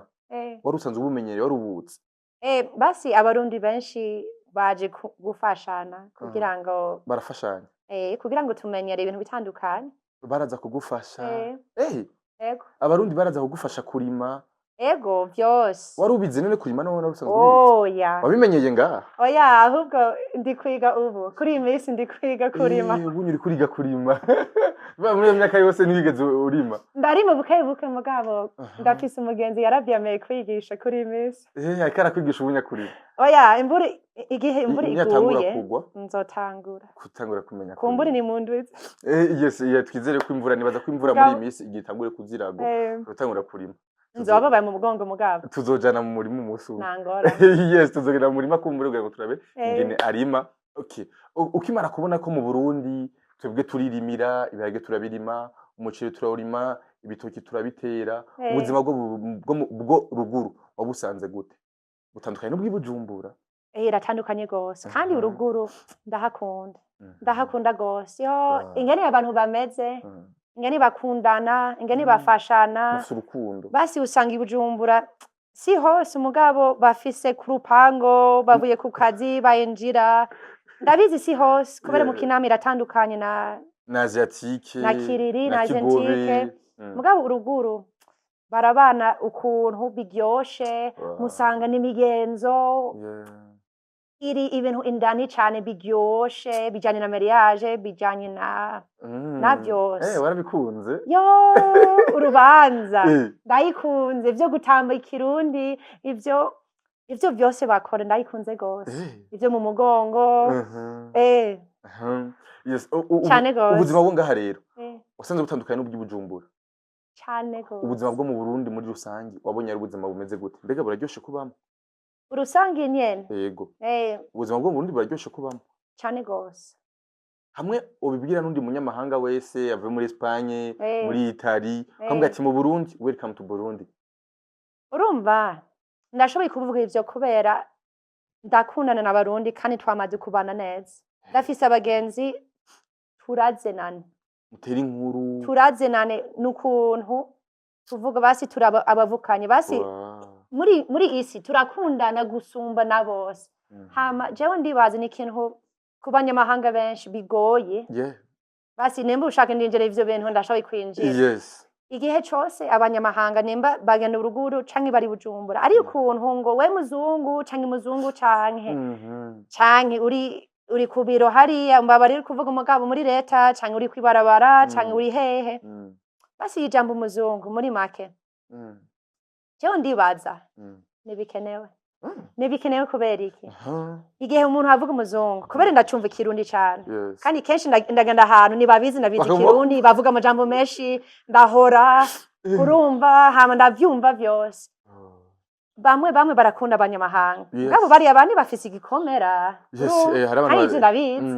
wari usanzwe ubumenyereye, wari ubuzi? Basi abarundi benshi baje gufashana kugira ngo Barafashanya. Kugira ngo tumenyere ibintu bitandukanye. Baraza kugufasha? Ego. Abarundi baraza kugufasha kurima? Ego, vyose. Wari ubizi none kurima? None wari usanzwe ubizi? Oya. Wabimenyeye ngaha? Oya, ahubwo ndi kwiga ubu, kuri iyi minsi ndi kwiga kurima. Ubu uri kuriga kurima? Ba muri iyo myaka yose ntiwigeze urima? Ndarima buke buke, mugabo ndafise umugenzi yaravyemeye kwigisha kuri iyi minsi. Ariko arakwigisha ubunya kurima? Oya, imvura, igihe imvura Niyatangura iguye kugwa nzotangura. Kutangura kumenya Kumbura kurima. ni mu ndwi. Yes, yeah, twizere ko imvura, nibaza ko imvura muri iyi Mugabo minsi igihe itangure kuziragwa, uratangura kurima. Nzoba babaye mu mugongo, mugabo Tuzojana mu murima umunsi umwe. nta ngorane. Yes, tuzogenda mu murima kumbure kugira ngo turabe ingene arima. Okay, ukimara kubona ko mu Burundi twebwe turirimira, ibiharage turabirima, umuceri turawurima, ibitoki turabitera, ubuzima bwo ruguru wabusanze gute? Butandukanye n'ubw'i Bujumbura? Iratandukanye gose, kandi uruguru ndahakunda. Ndahakunda gose yo. Ingene abantu bameze, ingene bakundana, ingene bafashana. Mufise urukundo. Basi usanga i Bujumbura si hose, umugabo bafise ku rupango, bavuye ku kazi bayinjira. Ndabizi si hose, kubera mu Kinama iratandukanye na Na Asiatique. Na Kiriri, na na Kigobe. Asiatique. Mugabo uruguru barabana ukuntu biryoshe. Musanga n'imigenzo iri ibintu indani cane biryoshe, bijanye na mariage, bijanye na na vyose. Warabikunze. Yo, urubanza ndayikunze, ivyo gutamba ikirundi, ivyo vyose bakora ndayikunze gose. Ivyo mu mugongo. Yes, Cane gose. Ubuzima bwo ngaha rero wasanze butandukanye n'ubw'i Bujumbura? Cane gose. Ubuzima bwo mu Burundi muri rusange wabonye ari ubuzima bumeze gute? Mbega buraryoshe kubamo? Urusange nyene? Yego. Ubuzima bwo mu Burundi buraryoshe kubamo? Cane gose. Hamwe ubibwira n'undi munyamahanga wese avuye muri Espagne, muri Italy, ukamubwira ati mu Burundi, welcome to Burundi. Urumva ndashoboye kuvuga ivyo kubera ndakundana n'abarundi, kandi twamaze kubana neza. Ndafise abagenzi, turazenane. Mutera inkuru. Turazenane n'ukuntu tuvuga basi turaba abavukanye basi. Muri isi turakundana gusumba na bose. Hama jewe ndibaza ni ikintu ku banyamahanga benshi bigoye. Basi nimba ushaka ndinjira ivyo bintu, ndashoboye kwinjira. Igihe cose abanyamahanga nimba bagenda uruguru canke bari Bujumbura, ari ukuntu ngo we muzungu canke muzungu canke canke uri ku biro hariya, mbabarira kuvuga, umugabo muri leta, canke uri kwibarabara, canke uri hehe, basi ijambo umuzungu muri make, jewe ndibaza ntibikenewe. Ntibikenewe kubera iki? Igihe umuntu avuga umuzungu, kubera ndacumva ikirundi cane, kandi kenshi ndagenda ahantu ntibabizi, ndabizi ikirundi, bavuga amajambo menshi, ndahora urumva, hama ndavyumva vyose. Bamwe bamwe barakunda abanyamahanga. Ngabo bariya bandi bafise igikomera. Urumva? Hari abantu Kandi ivyo ndabizi,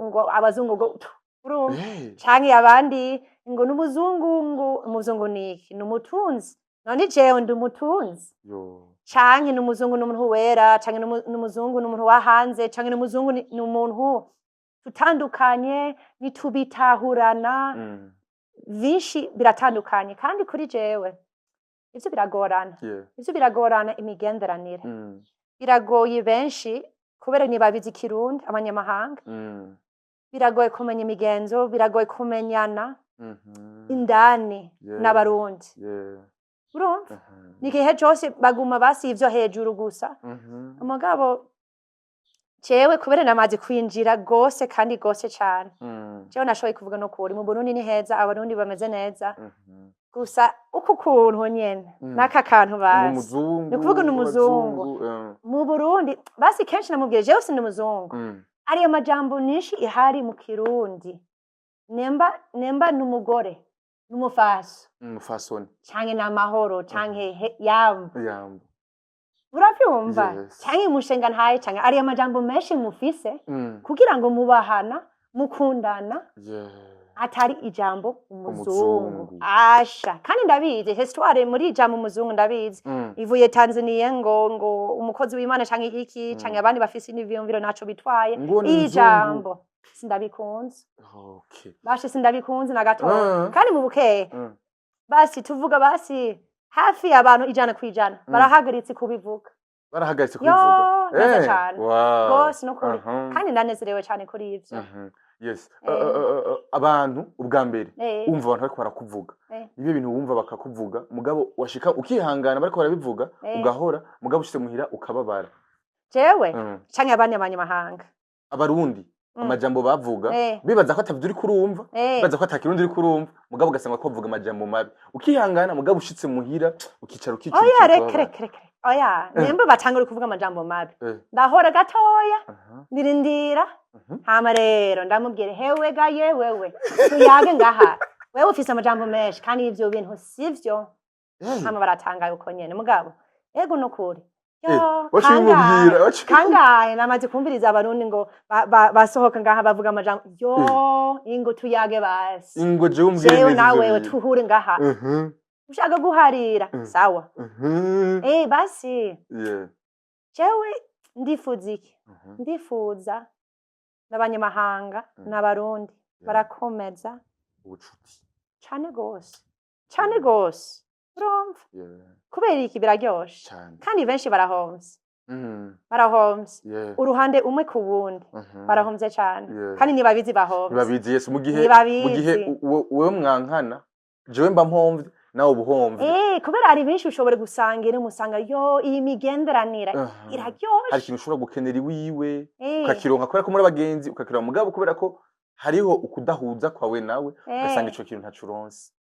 ngo abazungu ngo urumva, canke abandi ngo n'umuzungu, ngo umuzungu niki? Ni umutunzi. None jewe ndi umutunzi? Yo. Canke n'umuzungu n'umuntu wera, canke n'umuzungu n'umuntu wa hanze, canke n'umuzungu ni umuntu tutandukanye, nitubitahurana. Vyinshi biratandukanye, kandi kuri jewe ivyo biragorana. Ivyo biragorana imigenderanire. Biragoye benshi kubera ntibabizi ikirundi abanyamahanga. Biragoye kumenya imigenzo, biragoye kumenyana indani n'abarundi. Urumva, ni igihe cose baguma basi ivyo hejuru gusa. Umugabo jewe kubera namaze kwinjira gose kandi gose cane, jewe nashoboye kuvuga no kuri mu Burundi ni heza, abarundi bameze neza. Gusa uku kuntu nyene n'aka kantu basi Umuzungu. Ni ukuvuga ni umuzungu. Abazungu, Mu Burundi basi kenshi namubwiye jewe sindi umuzungu. Ariyo majambo nyinshi ihari mu kirundi, nemba nemba n'umugore. N'umufaso. Umufasoni. Canke n'amahoro, canke yambo. Yambo. Uravyumva? Yes. Canke umushenga ntaye, canke ari amajambo menshi mufise kugira ngo mubahana, mukundana, atari ijambo umuzungu. Umuzungu. Asha, kandi ndabizi histoire muri ijambo umuzungu, ndabizi ivuye Tanzania, ngo umukozi w'Imana canke iki, canke abandi bafise n'ivyiyumviro, ntaco bitwaye. Ngo ni muzungu. Ijambo sindabikunze. Bashe, sindabikunze na gatoya. Kandi mu bukeye, basi tuvuga, basi hafi y'abantu 100% barahagaritse kubivuga. Barahagaritse Yo, kubivuga. neza cane. Rwose nukuri. Kandi ndanezerewe cane kuri ivyo. Yes. Abantu ubwa mbere wumva abantu bariko barakuvuga, ibyo bintu wumva bakakuvuga, mugabo washika ukihangana bariko barabivuga, ugahora, mugabo ushitse muhira ukababara. Jewe canke abandi abanyamahanga? Abarundi, amajambo bavuga, bibaza ko atavyo uriko urumva, bibaza ko atakirundi uriko urumva, mugabo ugasanga ko bavuga amajambo mabi, ukihangana, mugabo ushitse muhira ukicara ukicara. Oya, reka, reka, reka, oya. Nimba batangura kuvuga amajambo mabi, ndahora gatoya, ndirindira. Hama rero ndamubwira: "Hewe ga yewewe, tuyage ngaha, wewe ufise amajambo menshi kandi ivyo bintu sivyo." Hama baratangaye uko nyene. Mugabo ego, nukuri. Yo, Waciye kangahe, umubwira, kangahe namaze kumviriza Abarundi ngo basohoka ngaha bavuga amajambo yo, ingo tuyage basi. Ingo jewe umbwire Jewe neza nawe ivyo wewe bintu. tuhure ngaha. Ushaka guharira, sawa. Basi jewe ndifuza iki? Ndifuza n'abanyamahanga n'Abarundi barakomeza Ubucuti. cane gose, cane gose, urumva? Kubera iki? Biraryoshe. Cane. Kandi benshi barahomvye, barahomvye uruhande umwe ku wundi. Barahomvye cane. Kandi ntibabizi bahomvye. Ntibabizi, yes. Mu gihe Ntibabizi. mu gihe wewe mwankana, jewe mba mpomvye, nawe uba uhomvye. Kubera hari benshi ushobora gusangira, umusanga yo iyi migenderanire iraryoshe. Hari ikintu ushobora gukenera iwiwe, ukakironka kubera ko muri abagenzi, ukakironka, mugabo kubera ko hariho ukudahuza kwawe nawe, ugasanga ico kintu ntaco uronse.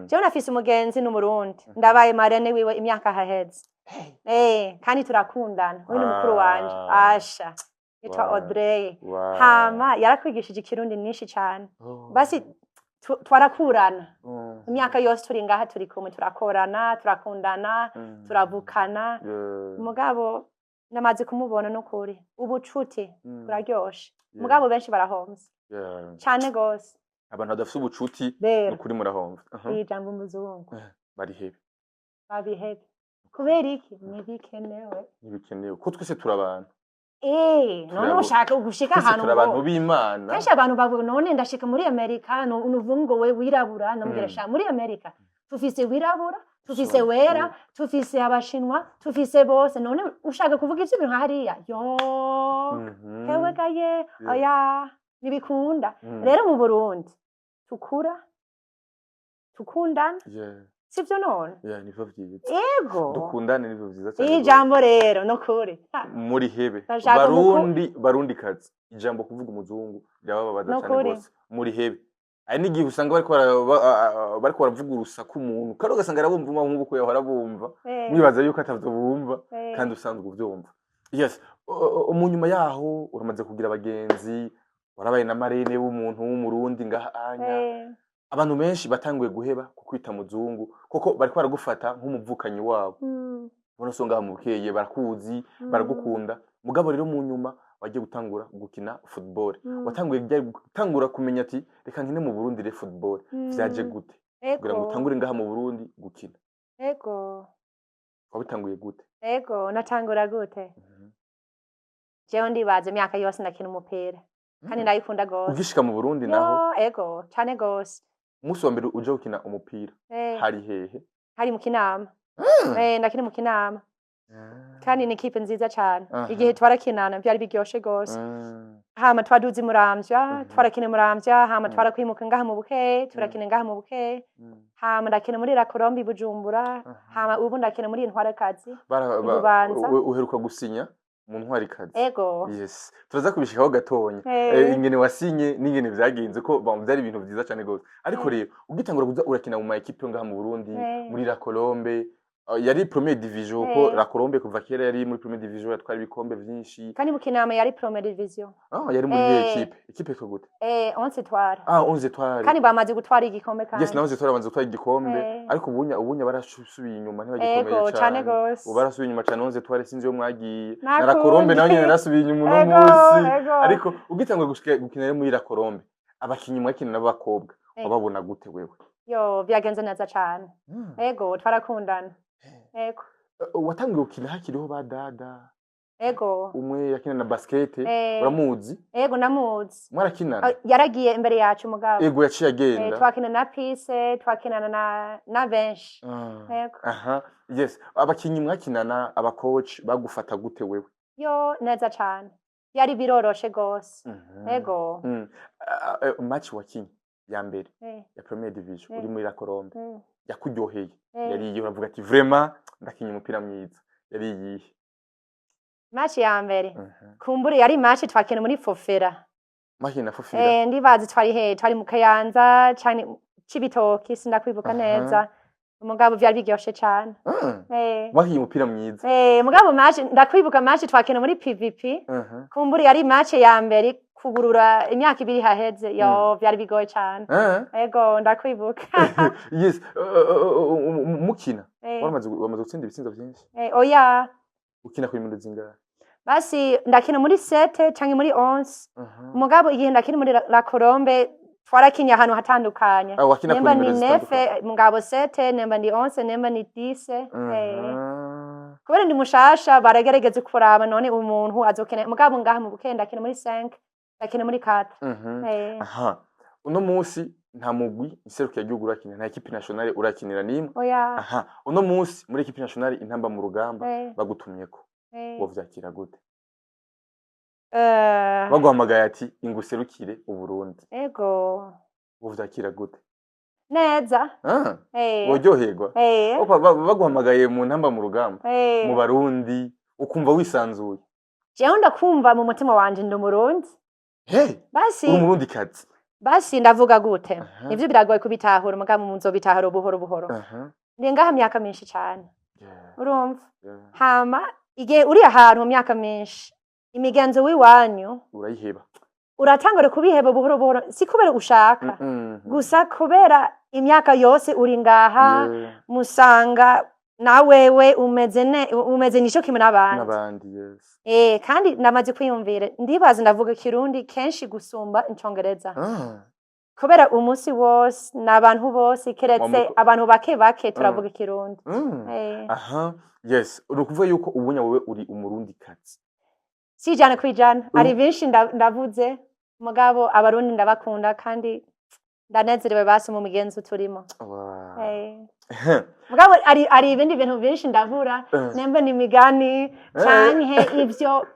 Jewe nafise umugenzi n'Umurundi, ndabaye marraine wiwe imyaka haheze. Kandi turakundana, uyu ni mukuru wanje. Asha, yitwa Audrey. Hama yarakwigishije Ikirundi nyinshi cane. Basi twarakurana imyaka yose turi ngaha, turi kumwe, turakorana, turakundana, turavukana. Mugabo namaze kumubona, n'ukuri ubucuti buraryoshe. Mugabo benshi barahomvye cane gose. Abantu badafise ubucuti, Rero nukuri murahomvye. Iri jambo umuzungu, Barihebe. babihebe. Kubera iki? Ntibikenewe. Ntibikenewe ko twese turi abantu. None ushaka gushika Twese ahantu turi abantu ngo b'Imana. Kenshi abantu bavuga: "None ndashika muri Amerika, nuvuga ngo we wirabura?" Ndamubwira: "Sha, muri Amerika tufise wirabura, tufise wera, tufise Abashinwa, tufise bose. None ushaka kuvuga ivyo bintu hariya yo?" Hewe gaye, oya, ntibikunda. Rero mu Burundi tukura tukundana, sivyo none? Yeah, nivyo vyiza. Ego. Dukundane, nivyo vyiza cyane Iyi rwose. jambo rero nukuri. Ha, Muri hebe. Ndashaka Barundi, Barundi kazi, ijambo kuvuga umuzungu birabababaza cyane Nukuri. rwose. Muri hebe. Hari n'igihe usanga bariko bariko baravuga urusaku umuntu kandi ugasanga arabumva nk'ubu ko yahora bumva, mwibaza yuko atavyo bumva, kandi usanzwe uvyumva. Yes. Mu nyuma yaho uramaze kugira abagenzi, warabaye na marraine w'umuntu w'Umurundi ngaha anya. Abantu benshi batanguye guheba kukwita muzungu kuko bariko baragufata nk'umuvukanyi wabo. Ubona so ngaha mu Bukeye barakuzi, baragukunda. Mugabo rero mu nyuma wagiye gutangura gukina football. Watanguye ryari gutangura kumenya ati reka nkine mu Burundi re football? Vyaje gute kugira ngo utangure ngaha mu Burundi gukina? Ego. Wabitanguye gute? Ego, natangura gute? Jewe ndibaza imyaka yose ndakina umupira kandi ndayikunda gose. Ugishika mu Burundi naho? Yo, ego, cane gose. Umunsi wa mbere uja gukina umupira, hari hehe? Hari mu Kinama. Ndakina mu Kinama kandi ni ikipe nziza cane. Igihe twarakinana vyari biryoshe gose. Hama twaduze i Muramvya, twarakina i Muramvya, hama twarakwimuka ngaha mu Bukeye, turakina ngaha mu Bukeye. Hama ndakina muri La Colombe i Bujumbura. Hama ubu ndakina muri Intwarekazi i Bubanza. Uheruka gusinya mu Ntwarikazi. Ego. Yes, turaza kubishikaho gatonya. Ingene wasinye n'ingene vyagenze, ko byari ibintu vyiza cane gose. Ariko rero ugitangura kuza urakina mu ma ekipe yo ngaha mu Burundi, muri La Colombe, Yari première division, kuko La Colombe kuva kera yari muri première division, yatwara ibikombe vyinshi. Kandi mu Kinama yari première division. Ah, yari muri iyo équipe yitwa gute? 11 Étoiles. Ah, 11 Étoiles. Kandi bamaze gutwara igikombe kandi. Yes, na 11 Étoiles bamaze gutwara igikombe. Ariko ubunya barasubiye inyuma, ntibagikomeye Cane cane. gose. Ubu barasubiye inyuma cane. 11 Étoiles sinzi iyo mwagiye. Na La Nakundi. Colombe nayo nyene narasubiye inyuma uno munsi. Ariko ugitangura gushika gukina rero muri La Colombe, abakinyi mwakina n'abakobwa wababona gute wewe? Yo, byagenze neza cane. Ego, twarakundana. Ego. Watangiye gukina hakiriho ba dada? Ego. Umwe yakina na basket. Uramuzi? Ego, namuzi. Mwarakinana? Ah, yaragiye imbere yacu mugabo. Ego, yaciye agenda. Twakina na Peace, twakinana na benshi. Ego. Aha, yes, abakinyi mwakinana, abacoach bagufata gute wewe? Yo, neza cane, byari biroroshe gose. Ego. Match wakinye ya mbere ya première division uri muri La Colombe yakuryoheye, yari iyihe? Uravuga ati: "Vraiment ndakinye umupira mwiza", yari iyihe? Match ya mbere, kumbure yari match twakina muri Fofera. Mwakina na Fofera? Ndibazi twari he, twari mu Kayanza cane, Cibitoki, sindakwibuka neza. Umugabo vyari biryoshe cane. Mwakinye umupira mwiza. Mugabo match ndakwibuka, match twakina muri PVP. Kumbure yari match ya mbere kugurura, imyaka 2 haheze. Yo, vyari bigoye cane. Ego, ndakwibuka. Yes, mukina wamaze gutsinda ibitsindo vyinshi? Oya. Ukina kuri minuti zingahe? Basi ndakina muri 7 canke muri 11. Mugabo igihe ndakina muri La Colombe twarakinye ahantu hatandukanye. Ah, wakina Nemba kuri ni nimero zitandukanye. 9, mugabo 7, nemba ni 11, nemba ni 10. Kubera ndi mushasha, baragerageza kuraba none umuntu azokina. Mugabo ngaha mu bukeye ndakina muri 5, ndakina muri 4. Aha, uno munsi nta mugwi iserukiragihugu urakinira, nta équipe nationale urakinira n'imwe? Oya. Aha, uno munsi muri équipe nationale Intamba mu Rugamba bagutumyeko, wovyakira gute? Baguhamagaye ati: "Inguserukire Uburundi." Ego. Wovyakira gute? Neza. Ah, woryoherwa? Eh. Opa, baguhamagaye mu Ntamba mu Rugamba, mu Barundi, ukumva wisanzuye? Jewe ndakumva mu mutima wanje ndi Umurundi. Hey, Basi uri Umurundi kazi. Basi ndavuga gute? Nivyo biragoye kubitahura, mugabo muzobitahura buhoro buhoro. Ndi ngaha myaka myinshi cane. Urumva? Yeah. Hama igihe uri ahantu mu myaka myinshi, imigenzo w'iwanyu urayiheba. Uratangura kubiheba buhoro buhoro, si kubera ushaka, gusa kubera imyaka yose uri ngaha, musanga na wewe umeze ne umeze nico kimwe n'abandi. N'abandi, yes. Kandi ndamaze kwiyumvira, ndibaza ndavuga Ikirundi kenshi gusumba Icongereza. Kubera umunsi wose n'abantu bose, keretse abantu bake bake, turavuga Ikirundi. Aha, yes, ni ukuvuga yuko ubunya wewe uri Umurundi kazi. Si 100%, hari benshi ndavuze, mugabo Abarundi ndabakunda kandi ndanezerewe basi mu migenzo turimo. Mugabo ari ibindi bintu byinshi ndabura, nemba ni imigani canke ivyo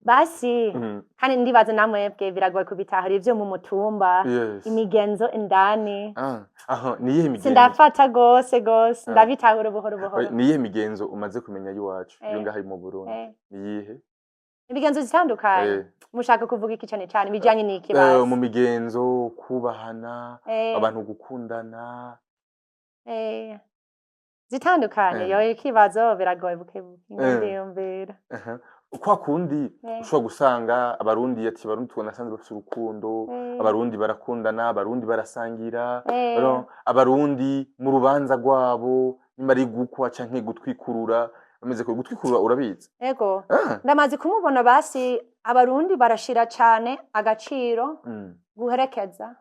basi. Kandi ndibaza namwebwe biragoye kubitahura ivyo mu mutumba, imigenzo indani. Ah, aha, ni iyihe migenzo? Sindafata gose gose. Ndabitahura buhoro buhoro. Oya, ni iyihe migenzo umaze kumenya y'iwacu, yo ngaha mu Burundi? Ni iyihe? Imigenzo zitandukanye. Mushaka kuvuga iki cane cane, bijanye n'iki basi? Mu migenzo, kubahana, abantu gukundana. Zitandukanye. Yo, ikibazo biragoye buke buke. Ndiyumvira. Aha. Kwa kundi ushobora gusanga Abarundi, ati: "Abarundi tubona asanzwe bafise urukundo, Abarundi barakundana, Abarundi barasangira." Abarundi mu rubanza rwabo, nimba ari gukwa canke gutwikurura, bameze ko gutwikurura urabizi? Ego. Ah. Ndamaze kumubona basi, Abarundi barashira cane agaciro guherekeza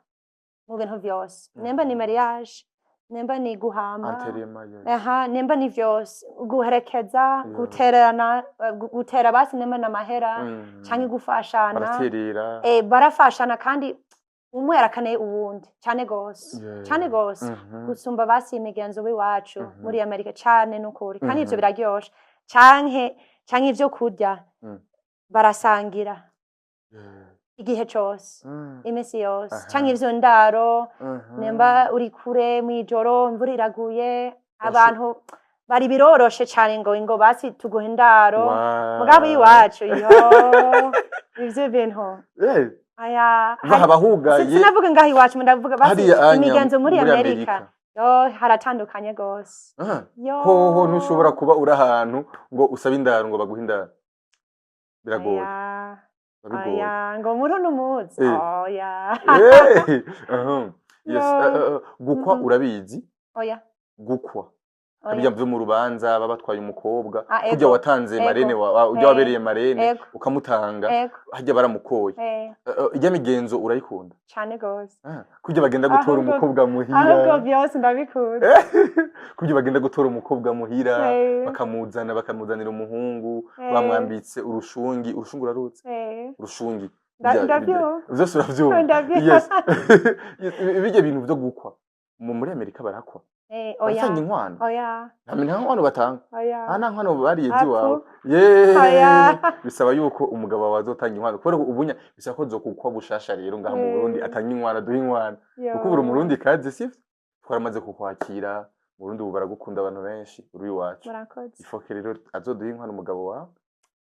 mu bintu vyose, nemba ni mariage, nemba ni guhamba, Enterrement, yes. aha, nemba ni vyose guherekeza, gutererana, gutera basi nemba n'amahera canke gufashana. Baraterera. Barafashana kandi umwe arakaneye uwundi cane gose, cane gose, gusumba basi imigenzo w'iwacu muri Amerika cane n'ukuri. Kandi ivyo biraryoshe, canke ivyo kurya, barasangira igihe cose, imisi yose, canke ivyo ndaro, nemba uri kure mw'ijoro, imvura iraguye, abantu bari biroroshe cane ngo basi tuguhe indaro. Mugabo iwacu, yo, ivyo bintu aya Baha bahugaye. Sinavuga ngaho iwacu, ndavuga basi Hariya anya imigenzo muri Amerika. Amerika. Yo, haratandukanye gose. Ah, Yo. hoho ntushobora kuba uri ahantu ngo usabe indaro ngo baguhe indaro, biragoye. Oya. Biba bigoye. Oya, ngo muri uno munsi. Oya. Aha. Yes. No. Gukwa urabizi? Oya. Gukwa. Oya. Bijya mvuye mu rubanza baba batwaye umukobwa, Ah, kurya ego. watanze marene, ujya wabereye marene, ukamutanga, hajya baramukoye. Ijya migenzo urayikunda? Cane gose. Ah, kurya bagenda gutora umukobwa muhira. Ahubwo byose ndabikunda. Kurya bagenda gutora umukobwa muhira, bakamuzana, bakamuzanira umuhungu, bamwambitse urushungi. Urushungi urarutse? Urushungi. Ndavyumva. Vyose uravyumva? Ndavyumva. Yes. Yes, bijya bintu vyo gukwa muri Amerika barakwa? Oya. Baratanga inkwano? Oya. Nta nkwano batanga? Oya. Nta nkwano bariye Apu. ziwawe? Yeee. Oya. Bisaba yuko umugabo wawe azotanga inkwano, kubera ko ubunya bisaba ko zokukwa bushasha rero ngaha mu Burundi, atanga inkwano, aduha inkwano, kuko ubu Umurundi kazi sivyo, twaramaze kukwakira mu Burundi, ubu baragukunda abantu benshi, uri iwacu. Murakoze. Ifoke rero azoduha inkwano umugabo wawe.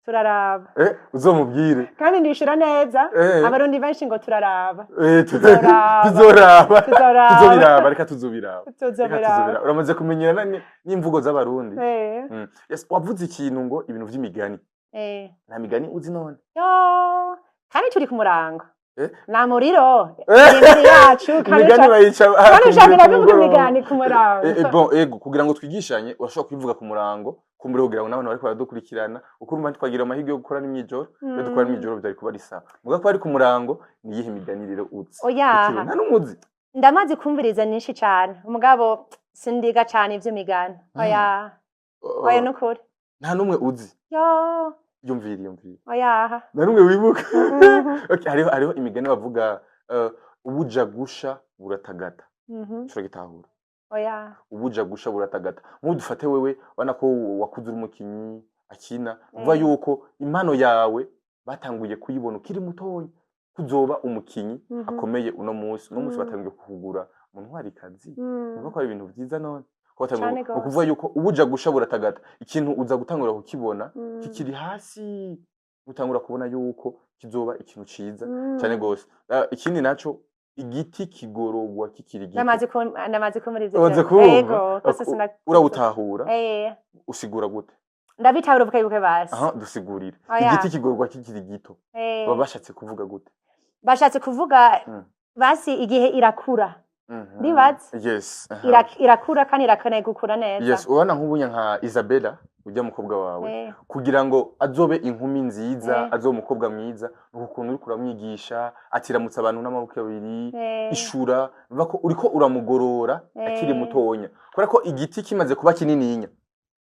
Turaraba. Uzomubwire. Kandi ndishura neza. Abarundi benshi ngo turaraba. Tuzoraba. Tuzoraba. Tuzoraba. Tuzobiraba, reka tuzobiraba, reka. Tuzobiraba. Tuzobiraba. Uramaze kumenyerana n'imvugo z'Abarundi. Yes, wavuze ikintu ngo ibintu vy'imigani. Nta migani uzi none? Yo, kandi turi ku murango. Na muriro. Imibiri yacu kandi Imigani bayica kandi ushaka ku ndavuga mugoroba. imigani ku murango. Bon, ego, kugira ngo twigishanye urashobora kubivuga ku murango, kumbure kugira ngo n'abantu bariko baradukurikirana, uko urumva ntitwagira amahirwe yo gukora n'imyijoro. Iyo dukora n'imyijoro byari kuba ari sawa, muga ko ari ku murango. Ni iyihe migani rero uzi? Oya. Ikirundi, nta n'umuzi? Ndamaze kumviriza nyinshi cyane, umugabo sindiga cyane ivy'imigani. Oya. Oya, nukuri. Nta n'umwe uzi? Yo. Yumvire, yumvire. Oya. Nta n'umwe wibuka? Mhm. Okay, hariho imigani bavuga ubuja gusha buratagata. Ushobora gitahura? Oya. Ubuja gusha buratagata. Nk'ubu dufate wewe, ubona ko wakuze uri umukinyi akina, uvuga yuko impano yawe batanguye kuyibona ukiri mutoya, kuzoba umukinyi akomeye. Uno munsi batanguye kukugura mu ntwarikazi. Uvuga ko ari ibintu vyiza none ko batanguye Cane gose. Ukuvuga yuko ubuja gusha buratagata, ikintu uza gutangura kukibona kikiri hasi, utangura kubona yuko kizoba ikintu ciza cane gose. Ikindi naco, igiti kigororwa kikiri gito. Ndamaze kumviriza Umaze ivyo. kumva? Ego, kose Urawutahura? Usigura gute? Ndabitahura buke buke basi. Aha, dusigurire. Oya. Igiti kigororwa kikiri gito, baba bashatse kuvuga gute? Bashatse kuvuga basi igihe irakura. Ndibaza. Yes, aha. Irakura kandi irakeneye gukura neza. Yes, urabona nk'ubunya nka Isabella, ujya mukobwa wawe, kugira ngo azobe inkumi nziza, azobe umukobwa mwiza, ni ukuntu uriko uramwigisha atiramutsa abantu n'amaboko abiri, ishura, bivuga ko uriko uramugorora akiri mutonya, kubera ko igiti kimaze kuba kinininya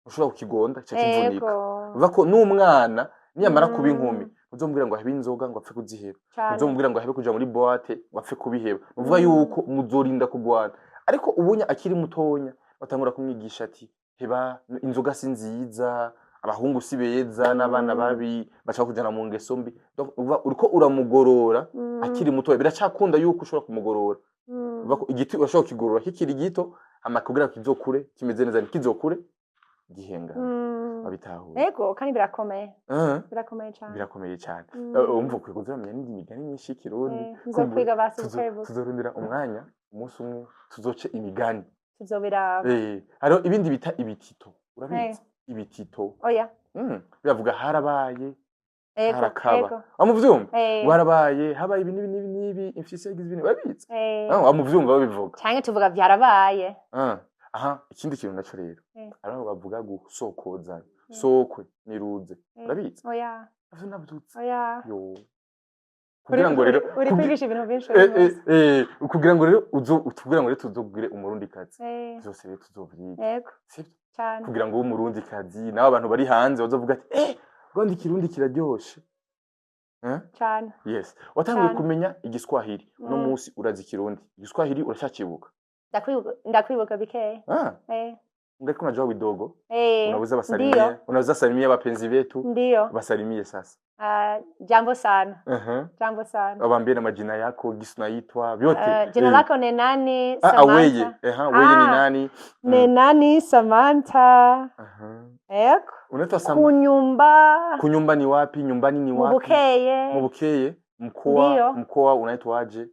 ushobora kukigonda kica kivunika. Bivuga ko n'umwana niyamara kuba inkumi, uzomubwira ngo ahebe inzoga ngo apfe kuziheba, uzomubwira ngo ahebe kuja muri boîte ngo apfe kubiheba. Uvuga yuko muzorinda kugwana. Ariko ubunya akiri mutonya batangura kumwigisha ati heba inzoga, si nziza, abahungu si beza n'abana babi bashaka kujana mu ngeso mbi. Donc uva uriko uramugorora akiri mutoya, biracakunda yuko ushobora kumugorora. Uvuga ko igiti urashobora kukigorora kikiri gito, hama kugira kizokure kimeze neza, ntikizokure gihengana. Babitahura? Ego, kandi birakomeye. Birakomeye cyane. Birakomeye cyane. Umva ukwiye kuza uramenya n'indi migani myinshi y'ikirundi. Nzokwiga basi buke buke. Tuzorondera umwanya umunsi umwe tuzoce imigani. Tuzobiraba. Hariho ibindi bita ibitito, urabizi ibitito? Oya. Biravuga harabaye, harakaba. Wamuvyumva? Ngo harabaye, habaye ibi n'ibi n'ibi n'ibi, imfyisi yagize ibi n'ibi, urabizi? Wamuvyumva babivuga? Canke tuvuga vyarabaye. Ah, aha ikindi kintu naco rero, hariho bavuga gusokozanya, sokwe niruze, urabizi? Oya. Ivyo navyutse. Oya. Yo, kugira ngo rero Uri kwigisha ibintu byinshi uyu munsi. Kugira ngo rero uzo kugira ngo rero tuzogire Umurundikazi, vyose rero tuzovyiga, sivyo? Cyane. Kugira ngo ube Umurundikazi, nawe abantu bari hanze bazovuga ati Rwanda ikirundi kiraryoshe. Eh? Cyane. Yes, watanguye Cane. kumenya igiswahili uno munsi urazi ikirundi, igiswahili uracyacibuka? Ndakwibuka bikeya. Ah, ungalikuwa unajua vidogo. Unaweza wasalimie? Ndio. Unaweza salimia wapenzi wetu? Ndio. Wasalimie sasa. Ah, jambo sana. Jambo sana. Waambie na majina yako, gisi unaitwa, vyote. Jina lako ni nani? Ah, ah, weye. Samantha. Eha, weye ni Ah. nani? Ni nani? Samantha. Ego. Unaitwa Sam. Kunyumba. Kunyumba ni wapi? Nyumbani ni wapi? Mubukeye. Mubukeye. Mkoa? Ndio. Mkoa unaitwaje?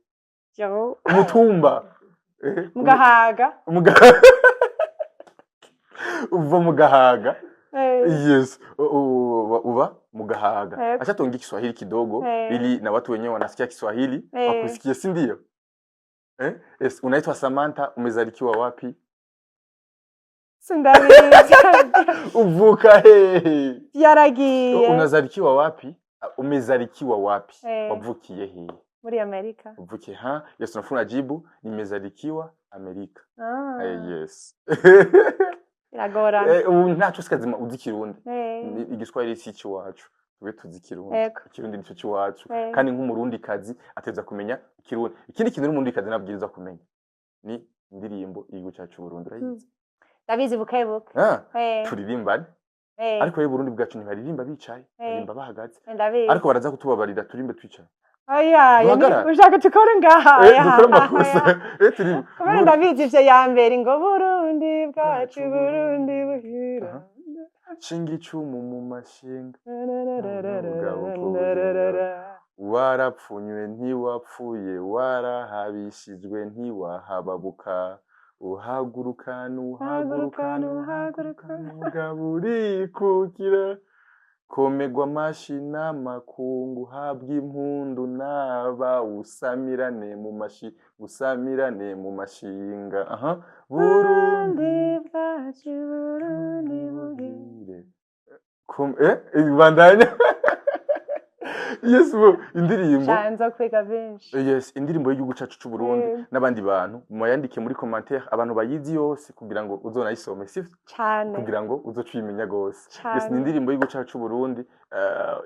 Jo. Mutumba. Mu Gahaga. Uva mu Gahaga. Eh. Yes, uba mu Gahaga. Yego. Acha tuongee Kiswahili kidogo Eh. ili na watu wenyewe wanasikia Kiswahili Eh. wakusikie, si ndio? Eh? Yes, unaitwa Samantha, umezalikiwa wapi? Sindabizi. Uvuka hehe? Yaragiye. Unazalikiwa wapi? Umezalikiwa wapi? Eh. Wavukiye hehe? Muri Amerika. Uvukiye ha? Yes, unafuna jibu nimezalikiwa Amerika. Ah. Eh, yes. Biragorana. Eh, ubu ntaco sikazima uzi Ikirundi. Eh. Igiswahili si icy'iwacu, tube tuzi Ikirundi. Yego. Ikirundi nico cy'iwacu. Eh. Kandi nk'umurundi kazi ateza kumenya Ikirundi. Ikindi kintu n'umurundi kazi nabwiriza kumenya ni indirimbo y'igihugu cyacu Burundi. Urayizi? Ndabizi buke buke. Ah, Eh. turirimbane. Eh. Ariko rero Burundi bwacu ntibaririmba bicaye, baririmba bahagaze. Ndabizi. Ariko baraza kutubabarira turimbe twicaye. Oya, Duhagarare. ushaka tukore ngaha? Eh, Oya. dukore amakosa. Oya. Eh, turirimbe. Kubera ndabizi ivyo ya mbere ngo Burundi bwacu, Burundi buhira. Aha. Shinga icumu mu mashinga, warapfunywe ntiwapfuye, warahabishijwe ntiwahababuka, uhagurukana, uhagurukana, uhagurukana umugabo urikukira, komegwa amashi n'amakungu, habwa impundu n'aba, usamirane mu mashi, usamirane mu mashinga. Aha, Burundi Burundi bwacu, Burundi buhira. buhire. Bandanya. Yes, bo indirimbo. Sha, kwiga byinshi. Yes, indirimbo y'igihugu cacu c'u Burundi. Eh. N'abandi bantu muyandike muri commentaire, abantu bayizi yose, kugira ngo uzonayisome, sivyo? Cane. Kugira ngo uzoce uyimenya gose. Yes, ni Cane. indirimbo y'igihugu cacu c'u Burundi,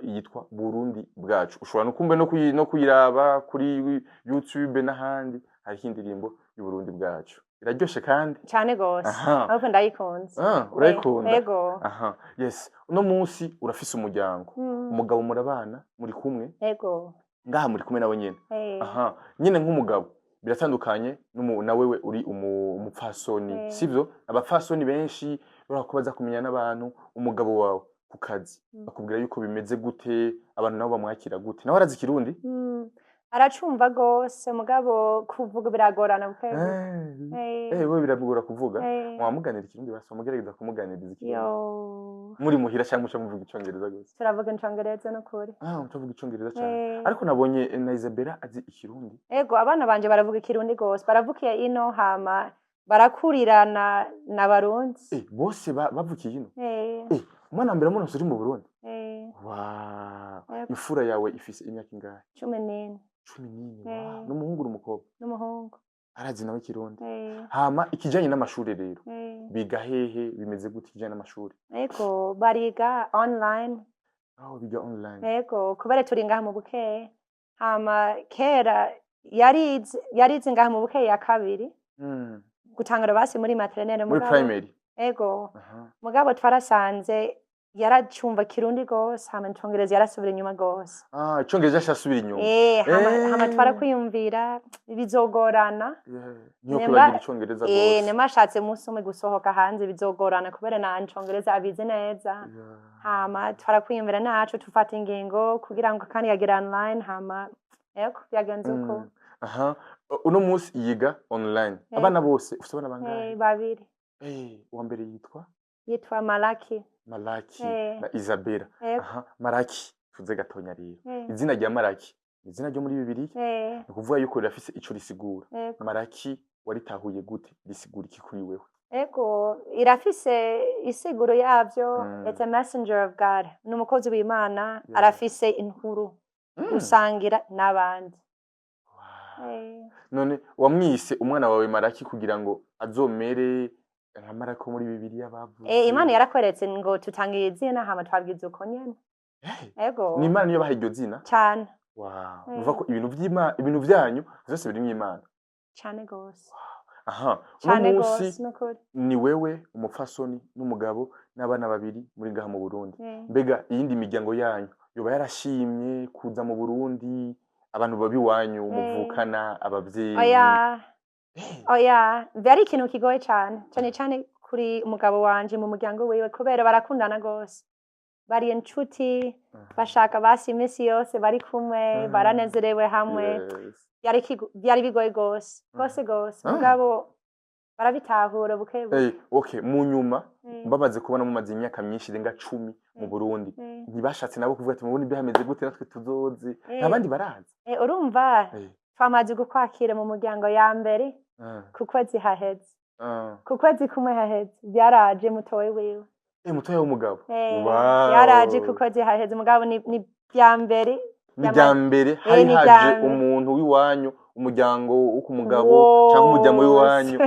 yitwa Burundi bwacu. Ushobora no kumbe no kuyiraba kuri YouTube n'ahandi. Hariho indirimbo y'Uburundi bwacu, iraryoshe kandi. Cane gose. Aha. Ahubwo ndayikunze. Ah, urayikunda? Ego. Aha, yes. Uno munsi urafise umuryango? Umugabo murabana, muri kumwe? Ego. Ngaha muri kumwe nawe nyene? Eh. Aha, nyine nk'umugabo biratandukanye na wewe uri umupfasoni, sivyo? Abapfasoni benshi bashobora kuba baza kumenya n'abantu. Umugabo wawe ku kazi bakubwira yuko bimeze gute? Abantu nabo bamwakira gute? Nawe arazi Ikirundi? Aracumva gose, mugabo kuvuga biragorana buke buke. Eh, Eh. wewe biramugora kuvuga. Eh. Mwamuganira Ikirundi basi, mugerageza kumuganiriza Ikirundi Yo. muri muhira, cyangwa muca muvuga Icongereza gusa? Turavuga Icongereza n'ukuri. Ah, mucavuga Icongereza cyane. Eh. Ariko nabonye na Isabella azi Ikirundi. Ego, abana banje baravuga Ikirundi gose. Baravukiye ino, hama barakurirana na Barundi. Eh, bose bavukiye ino? Eh. Eh, umwana wa mbere muno uri mu Burundi? Eh. Wow. Yego. Imfura yawe ifise imyaka ingahe? 14. 14? Eh. Wow. N'umuhungu n'umukobwa? N'umuhungu. Arazi nawe Ikirundi? Eh. Hama ikijanye n'amashuri rero, Eh. biga hehe? Bimeze gute ikijanye n'amashuri? Ego, bariga online. Aho biga online? Ego, kubera turi ngaha mu Bukeye. Hama kera yarize ngaha mu Bukeye ya kabiri. Gutangura basi muri maternelle. Muri Mugabo primary? Ego. Aha. Mugabo twarasanze yaracumva Kirundi gose, hama Icongereza yarasubira inyuma gose. Ah, Icongereza cyasubira inyuma. Eh, hama Eh. twarakwiyumvira bizogorana. Yeah. Niyo Nemba kwibagira Icongereza eh, gose. nema ashatse umunsi umwe gusohoka hanze bizogorana kubera nta Ncongereza abizi neza. Hama twarakwiyumvira naco tufata ingingo kugira ngo kandi yagira online, hama yego byagenze uko. Aha, uno munsi yiga online? Eh. Abana bose, ufite abana bangahe? Eh, babiri. Eh, uwa mbere yitwa? Yitwa Malaki. Malaki Eh. na Isabella. Yego. Aha, Malaki tuze gatonya rero. Eh. Izina rya Malaki ni izina ryo muri Bibiliya. Eh. Ni ukuvuga yuko rirafise ico risigura. Yego. Malaki waritahuye gute? Risigura iki kuri wewe? Ego, irafise isiguro yavyo. It's a messenger of God. Ni umukozi w'Imana, arafise inkuru gusangira n'abandi. Wow. Eh. None wamwise umwana wawe Malaki kugira ngo azomere nka Marako muri Bibiliya bavuze? Eh, Imana yarakweretse ngo tutangiye izina, hama twabwiza uko nyene. Eh, Ego. ni Imana niyo baha iryo zina? Cane. Wow. Eh. Uvuga ko ibintu vy'Imana, ibintu vyanyu vyose birimwo Imana. Cane gose. Aha, uno Cane munsi gose nukuri. ni wewe umupfasoni n'umugabo n'abana babiri muri ngaha mu Burundi. Eh. Mbega iyindi miryango yanyu yoba yarashimye kuza mu Burundi? Abantu babi iwanyu muvukana, abavyeyi? Oya. Eh, Oya, vyari ikintu kigoye cane, cane cane kuri umugabo wanje mu muryango wiwe kubera barakundana gose. Bari inshuti, bashaka basi iminsi yose bari kumwe, baranezerewe hamwe. Byari bigoye gose gose gose, mugabo barabitahura buke buke. Hey, okay, mu nyuma bamaze kubona mumaze imyaka myinshi irenga 10 mu Burundi, ntibashatse nabo kuvuga ati: "Mubone ibyo hameze gute, natwe tuzoze"? Nta bandi baraza? Urumva, twamaze gukwakira mu muryango ya mbere ku kwezi haheze, ku kwezi kumwe haheze byaraje mutoyi wiwe. Mutoya w'umugabo. Yaraje ku kwezi haheze, mugabo ni bya mbere. Ni rya mbere hari Ni irya haje mbere. umuntu w'iwanyu, umuryango wo ku mugabo cyangwa umuryango w'iwanyu,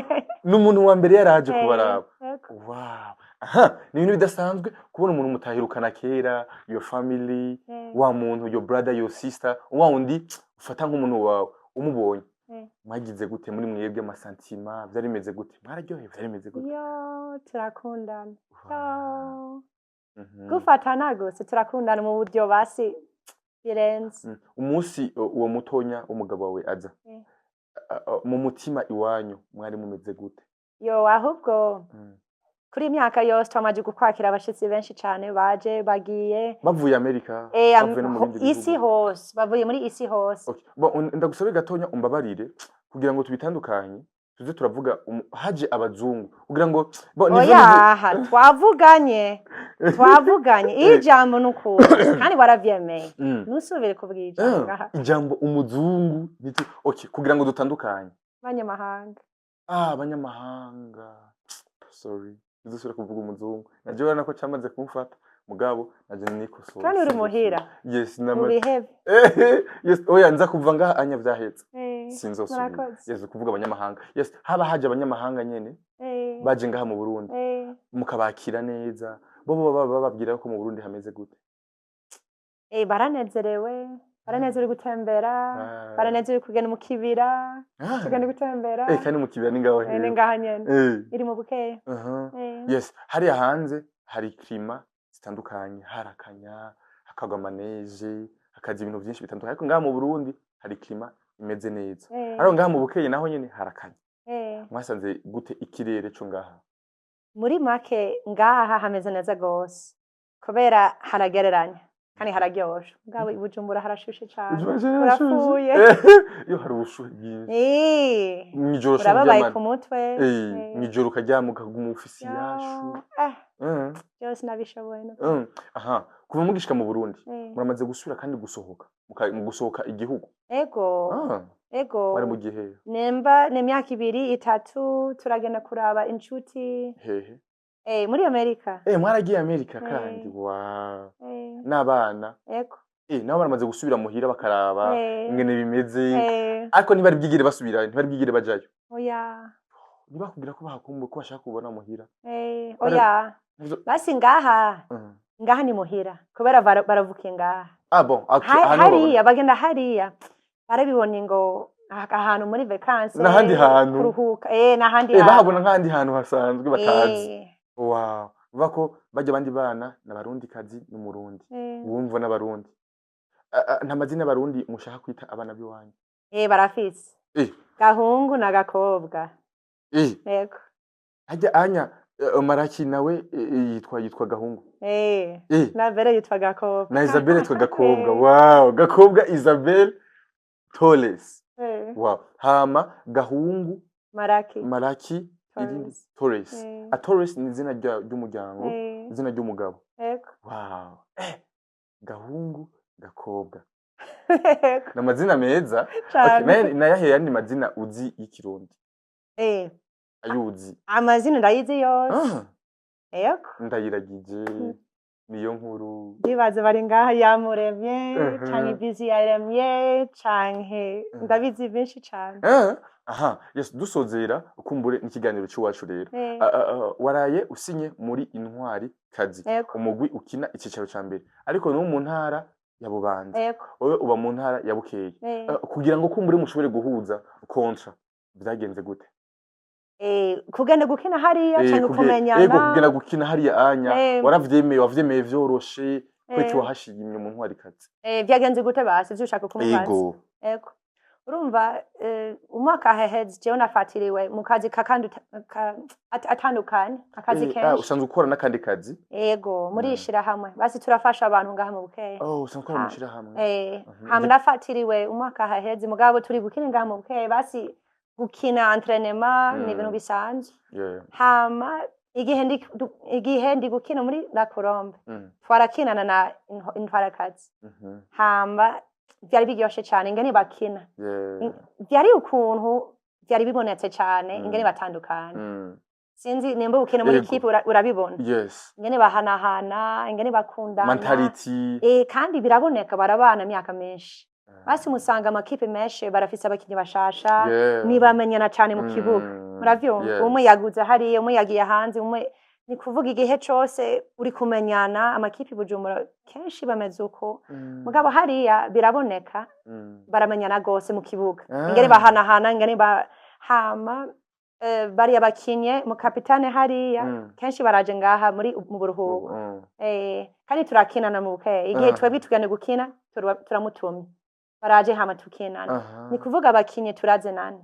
n'umuntu wa mbere yaraje kubaraba. Yego. Wow, aha ni ibintu bidasanzwe kubona umuntu mutahirukana kera, your family, wa muntu, your brother, your sister, wa wundi ufata nk'umuntu wawe, umubonye. Mwagize gute muri mwebwe? Ama sentiments vyari bimeze gute? Mwararyohewe? Vyari bimeze gute? Yo, turakundana. Yo. Gufatana gose, turakundana mu buryo basi birenze. Umunsi uwo mutonya w'umugabo wawe aza, mu mutima iwanyu mwari mumeze gute? Yo, ahubwo kuri imyaka yose twamaze gukwakira abashitsi benshi cane, baje bagiye. Bavuye Amerika, bavuye no mu bindi isi bihugu. hose, bavuye muri isi hose. Okay. Bon, ndagusabe gatonya umbabarire kugira ngo tubitandukanye, tuze turavuga haje abazungu kugira ngo bon, nivyo. Oya, twavuganye ijambo n'ukuri kandi waravyemeye. Ntusubire kuvuga ijambo ngaha. Ijambo umuzungu okay, kugira ngo dutandukanye. Abanyamahanga. Ah, abanyamahanga, sorry, ntizusubire kuvuga umuzungu. Naje urabona ko cyamaze kumfata, mugabo naje nikosora. Kandi uri muhira. Yes. Mu Nama bihebe. Yes, oya, nza kuva ngaha anya vyahetse. Sinzosubira. Murakoze. Yes, kuvuga abanyamahanga. Yes, haba haje abanyamahanga nyene baje ngaha mu Burundi, mukabakira neza, bo baba bababwira ko mu Burundi hameze gute? Baranezerewe, baranezerewe gutembera, baranezerewe kugenda mu kibira, tugenda gutembera. Kandi mu kibira ni ngaho Ni hepfo. ngaha nyene, iri mu Bukeya. Yes, hariya hanze hari climat zitandukanye, harakanya, hakagwa ama neige, hakaza ibintu byinshi bitandukanye, ariko ngaha mu Burundi hari climat imeze neza. Ariko ngaha mu Bukeye naho nyene harakanya. Mwasanze gute ikirere co ngaha? Muri make ngaha hameze neza gose kubera haragereranya kandi hararyoshe, mugabo i Bujumbura harashushe cane, urapfuye. Iyo hari ubushuhe bwinshi. Mw'ijoro ushobora Urababaye kuryamana. ku mutwe. Mw'ijoro ukaryama ukaguma ufise iyashu. Byose nabishoboye no. Aha kuva mugishika mu Burundi, muramaze gusubira kandi gusohoka, mu gusohoka igihugu? Ego. Ego. Mwari mu gihe? Nemba ni imyaka 2, 3, turagenda kuraba inshuti. Hehe? Muri Amerika. Mwaragiye Amerika kandi? Wow. N'abana? Ego. Nabo baramaze gusubira muhira bakaraba ingene bimeze? Ariko ntibari bwigire basubirayo, ntibari bwigire bajayo? Oya. Ntibakubwira ko bahakumbuye, ko bashaka kubona muhira? Oya. Basi ngaha, ngaha ni muhira kubera baravukiye ngaha. Ah bon, okay, aha niho Hariya bagenda, hariya barabibonye ngo ahantu muri vacances, N'ahandi hantu. kuruhuka, n'ahandi hantu. hantu. Bahabona nk'ahandi hantu hasanzwe batazi. Wow, uvuga ko bajya abandi bana n'Abarundi kazi n'Umurundi. Wumva n'Abarundi. Nta mazina y'Abarundi mushaka kwita abana b'iwanyu? Barafise. Gahungu na Gakobwa. Yego. Hajya anya Maraki nawe yitwa Gahungu. Na Bere yitwa Gakobwa. Na Isabelle yitwa Gakobwa. Wow, Gakobwa Isabelle Torres. Wow, hama Gahungu. Maraki. Maraki, irindi? Torres. Torres. A Torres ni izina ry'umuryango, izina ry'umugabo. Yego. Wow, Gahungu, Gakobwa. Yego. Ni amazina meza. Okay, Cane. Nayahe yandi mazina uzi y'ikirundi? Ayuzi? Amazina ndayizi yose. Yego. Ndayiragije, niyo nkuru. Ndibaza bari ngaha, Yamuremye, canke Bizi yaremye, canke ndabizi byinshi cane. Aha, yes, dusozera kumbure n'ikiganiro cy'iwacu rero. Waraye usinye muri Intwari Kazi, umugwi ukina icicaro ca mbere, ariko no mu ntara ya Bubanza. Wowe uba mu ntara ya Bukeye. Kugira ngo kumbure mushobore guhuza contrat, byagenze gute? Kugenda gukina hariya canke kumenyana? Ego, kugenda gukina hariya anya. Waravyemeye, wavyemeye vyoroshe kweki? Wahashimye mu Ntwari Kazi? Vyagenze gute basi ivyo ushaka kumubaza? Ego. Ego. Urumva, umwaka haheze jewe nafatiriwe mu kazi kakandi atandukanye, akazi kenshi. Usanzwe ukora n'akandi kazi? Ego, muri ishirahamwe basi turafasha abantu ngaha mu Bukeye. Oh, usanzwe ukora mu ishirahamwe. Hama nafatiriwe umwaka haheze, mugabo turi gukina ngaha mu Bukeye, basi gukina entraînement ni ibintu bisanzwe. Hama igihe ndi gukina muri La Colombe, twarakinana na Intwarakazi. Hama byari biryoshe cyane ingene bakina. Byari ukuntu byari bibonetse cyane ingene batandukanye. Sinzi nimba ukina muri kipe urabibona ingene bahanahana, ingene bakundana. Mentality. Kandi biraboneka barabana imyaka myinshi. Basi musanga amakipe menshi barafise abakinyi bashasha, ntibamenyana cyane mu kibuga. Muravyumva? Yes. Umwe yaguze hariya, umwe yagiye hanze, umwe ni kuvuga igihe cose uri kumenyana. Amakipe i Bujumbura kenshi bameze uko, mugabo hariya biraboneka, baramenyana gose mu kibuga, ingene bahanahana, ingene ba hama bariya bakinye mu kapitane hariya, kenshi baraje ngaha muri mu buruhuko. Kandi turakinana mu Bukeye igihe twebwe tugenda gukina, turamutumye baraje, hama tukinana. Ni kuvuga abakinyi turazinana.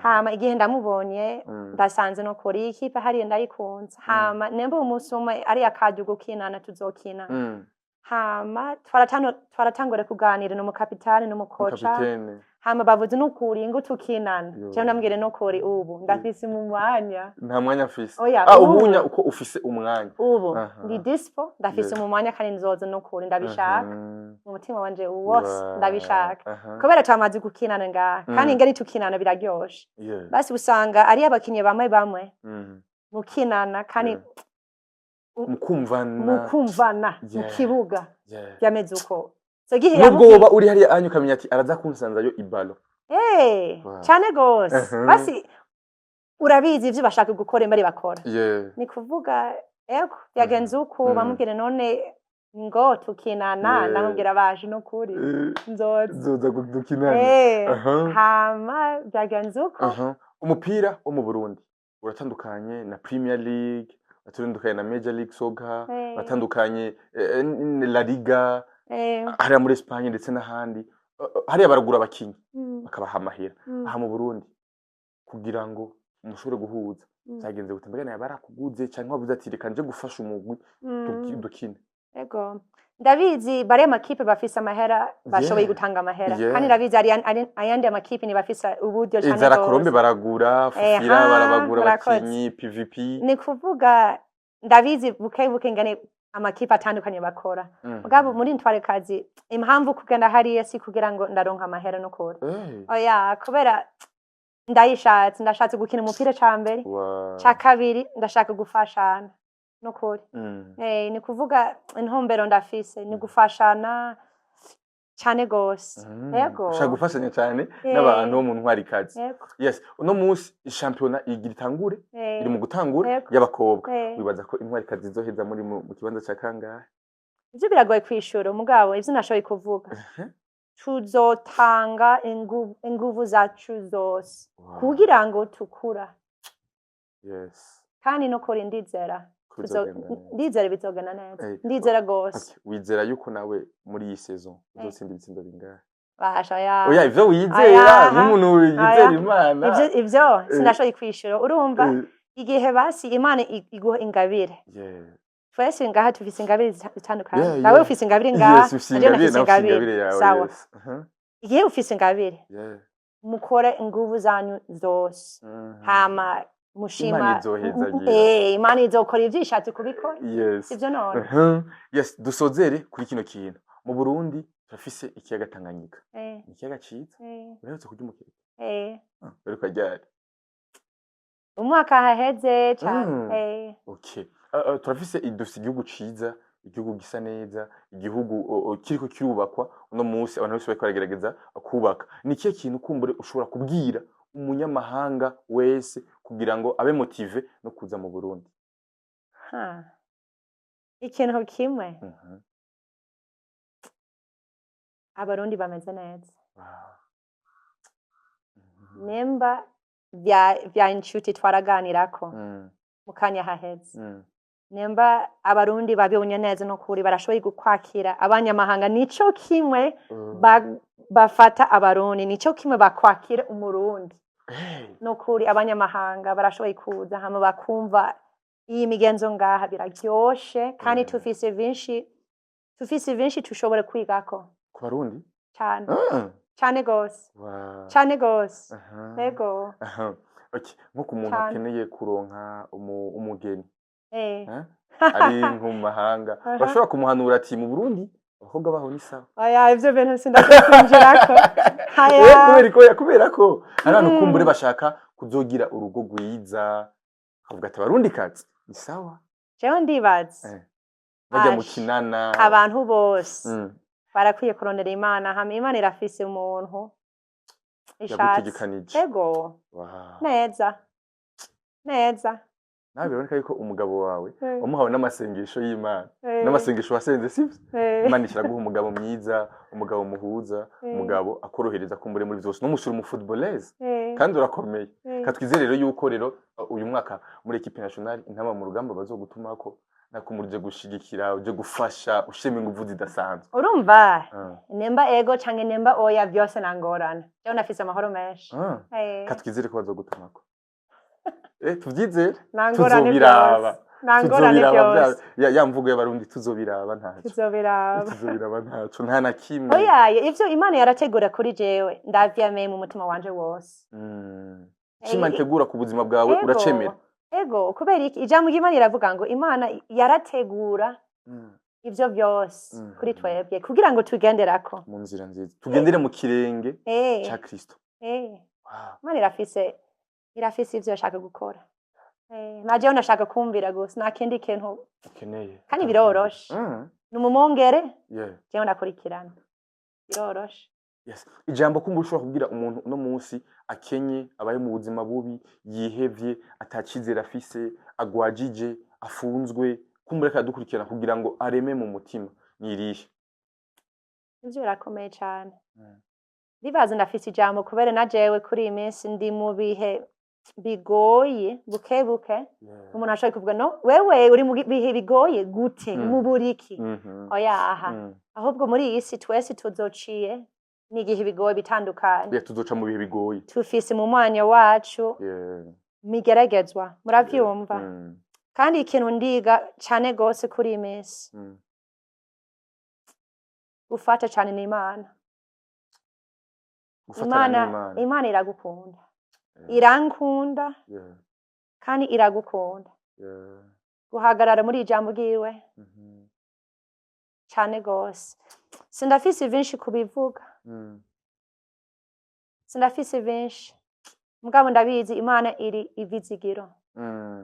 Hama igihe ndamubonye, ndasanze no kuri iyi kipe hariya ndayikunze. Hama nimba umunsi umwe ari akaryo gukinana, tuzokina. Hama twaratangura kuganira n'umukapitani n'umukoca. Kapitene. Hama bavuze n'ukuri ngo tukinana. Yo. Jewe ndamubwire n'ukuri ubu ndafise mu mwanya. Nta mwanya afise. Oya. Ah, ubu ubunya uko ufise umwanya. Ubu ndi dispo, ndafise mu mwanya kandi nzoza n'ukuri ndabishaka mu mutima wanje wose, ndabishaka kubera twamaze gukinana ngaha, kandi ingene tukinana biraryoshe. Basi usanga ari abakinyi bamwe bamwe mukinana kandi Mukumvana. Mukumvana mu kibuga. Byameze uko. So igihe Nubwo yamubwiye- woba uri hariya anyu ukamenya ati araza kunsanzayo ibalo. Cane gose. Basi urabizi ivyo bashaka gukora bari bakora. Ni kuvuga ego byagenze uko, bamubwire none ngo tukinana. Ndamubwira baje n'ukuri nzoza. Zoza dukinana. Hama byagenze uko. Umupira wo mu Burundi uratandukanye na Premier League, uratandukanye na Major League Soccer, uratandukanye La Liga, hariya muri Espagne ndetse n'ahandi. Hariya baragura abakinyi bakabaha amahera. Aha mu Burundi kugira ngo mushobore guhuza byagenze gute? Mbega nawe barakuguze canke wavuze ati reka nje gufasha umugwi dukine? Ego. Ndabizi bariya makipe bafise amahera, bashoboye gutanga amahera. Kandi ndabizi ayandi amakipe ntibafise uburyo cane Zara Colombe gose. baragura Fufira, barabagura murakoze. abakinyi PVP. Ni kuvuga ndabizi buke buke ngene amakipe atandukanye bakora. Mugabo muri Ntwarekazi impamvu kugenda hariya si kugira ngo ndaronka amahera n'ukuri. Oya, kubera ndayishatse, ndashatse gukina umupira ca mbere, ca kabiri ndashaka gufashana n'ukuri. Ni kuvuga intumbero ndafise ni gufashana cane gose. Yego. Ushaka gufashanya cyane n'abantu bo mu Ntwarikazi. Yego. Yes, uno munsi shampiyona igira itangure, iri mu gutangura y'abakobwa. Wibaza ko Intwarikazi izoheza muri mu kibanza ca kangahe? Ivyo biragoye kwishura, mugabo ivyo nashoboye kuvuga, tuzotanga inguvu zacu zose kugira ngo tukura. Kandi nukuri ndizera Ko bizogenda neza. Ndizera bizogenda neza. Ndizera gose. Okay. Wizera yuko nawe muri iyi saison uzotsinda ibitsindo bingahe? Basha ya. Oya, ivyo wizera Oya, nk'umuntu yizera oya. Imana. Ivyo sinashoboye kwishura, urumva, igihe basi Imana iguha ingabire. Twese ngaha tufise ingabire zitandukanye. Nawe ufise ingabire ngaha, Yes, ufise nanje ingabire, nafise nawe ufise ingabire. ingabire yawe. Sawa. Yes. Igihe ufise ingabire, mukore inguvu zanyu zose, hama mushima. Imana izohezagira. Imana izokora ivyo ishatse kubikora. Sivyo none? Yes, dusozere kuri kino kintu. Mu Burundi turafise ikiyaga Tanganyika. Ni ikiyaga ciza. Uherutse kurya umukeke? Eh. Ah, uheruka ryari? Umwaka haheze cane. Okay. Turafise dufise igihugu ciza, igihugu gisa neza, igihugu kiriko kirubakwa uno munsi, abantu bose bariko baragerageza kubaka. Ni ikihe kintu kumbure ushobora kubwira umunyamahanga wese kugira ngo abe motivé no kuza mu Burundi? Ha. Ikintu kimwe, Abarundi bameze neza. Nimba vya inshuti twaraganirako mu kanya haheze, nimba Abarundi babibonye neza n'ukuri barashoboye gukwakira abanyamahanga, nico kimwe. bafata Abarundi, nico kimwe bakwakira Umurundi. Hey. Nukuri abanyamahanga barashoboye kuza hama bakumva iyi migenzo ngaha biraryoshe, kandi tufise vyinshi tushobora kwigako. Ku Barundi? Cane. Ah. Cane gose. Cane gose. Ego. Aha. Okay. Nko ku muntu Cane. akeneye kuronka umugeni, eh? Ari nko mu mahanga, bashobora kumuhanura ati mu Burundi abakobwa baho ni sawa? Oya, ivyo bintu sindakwinjirako. Eh, Aya. kubera ko hari abantu kumbure bashaka kuzogira urugo rwiza, akavuga ati Abarundi kazi ni sawa. Jewe ndibaza Bajya mu Ash, kinana. abantu bose barakwiye kurondera Imana, hama Imana irafise umuntu ishatse. Yagutegekanije. Ego. Neza neza. Nawe biraboneka yuko umugabo wawe wamuhawe n'amasengesho y'Imana, n'amasengesho wasenze, sivyo? Eh. Imana ishyira guha umugabo mwiza, umugabo muhuza, umugabo akorohereza kumbure muri byose, n'umusura umu footballeuse kandi urakomeye. Katwizere rero yuko rero uyu mwaka muri équipe nationale Intamba mu Rugamba bazogutumako nakumurije gushigikira, uje gufasha, ushima inguvu zidasanzwe. Urumva, nemba ego canke nemba oya, vyose nangorana, jewe nafise amahoro menshi. Katwizere ko bazogutumako, tuvyizere. Nangorane. Tuzobiraba. Byose nangorane. Tuzobiraba. Byose. Ya mvugo y'Abarundi, tuzobiraba ntaco. Tuzobiraba. Tuzobiraba ntaco, nta na kimwe. Oya, ivyo Imana yarategura kuri jewe ndavyemeye mu mutima wanje wose. Ico Imana itegura ku buzima bwawe Ego. uracemera? Ego, kubera iki? Ijambo ry'Imana iravuga ngo Imana yarategura ivyo byose kuri twebwe kugira ngo tugenderako mu nzira nziza, tugendere mu kirenge ca Kristo. Imana irafise ivyo yashaka gukora. Na jewe ndashaka kumvira gusa, nta kindi kintu. Ukeneye. Kandi biroroshe. Ni umumongere, jewe ndakurikirana, biroroshe. Yes. Ijambo kumva ushobora kubwira umuntu uno munsi akenye, abaye mu buzima bubi, yihevye, atacizere afise, agwajije, afunzwe, kumbura akadukurikirana kugira ngo areme mu mutima, ni irihe? Ivyo birakomeye cane. Ndibaza ndafise ijambo kubera na jewe kuri iyi minsi ndi mu bihe bigoye buke buke. Umuntu ashobora kuvuga: "No wewe uri mu bihe bigoye gute? Mu buriki?" Oya, aha. Ahubwo muri iyi si twese tuzociye n'igihe bigoye bitandukanye. Yeah, tuzoca mu bihe bigoye. Tufise mu mwanya wacu migeragezwa, muravyumva? Kandi ikintu ndiga cane gose kuri iyi minsi, gufata cane n'Imana. Gufatana Imana, n'Imana. Imana iragukunda, irankunda, kandi iragukunda. Guhagarara muri ijambo ryiwe cane gose. Sindafise vyinshi kubivuga. Sindafise vyinshi, mugabo ndabizi Imana iri ivyizigiro.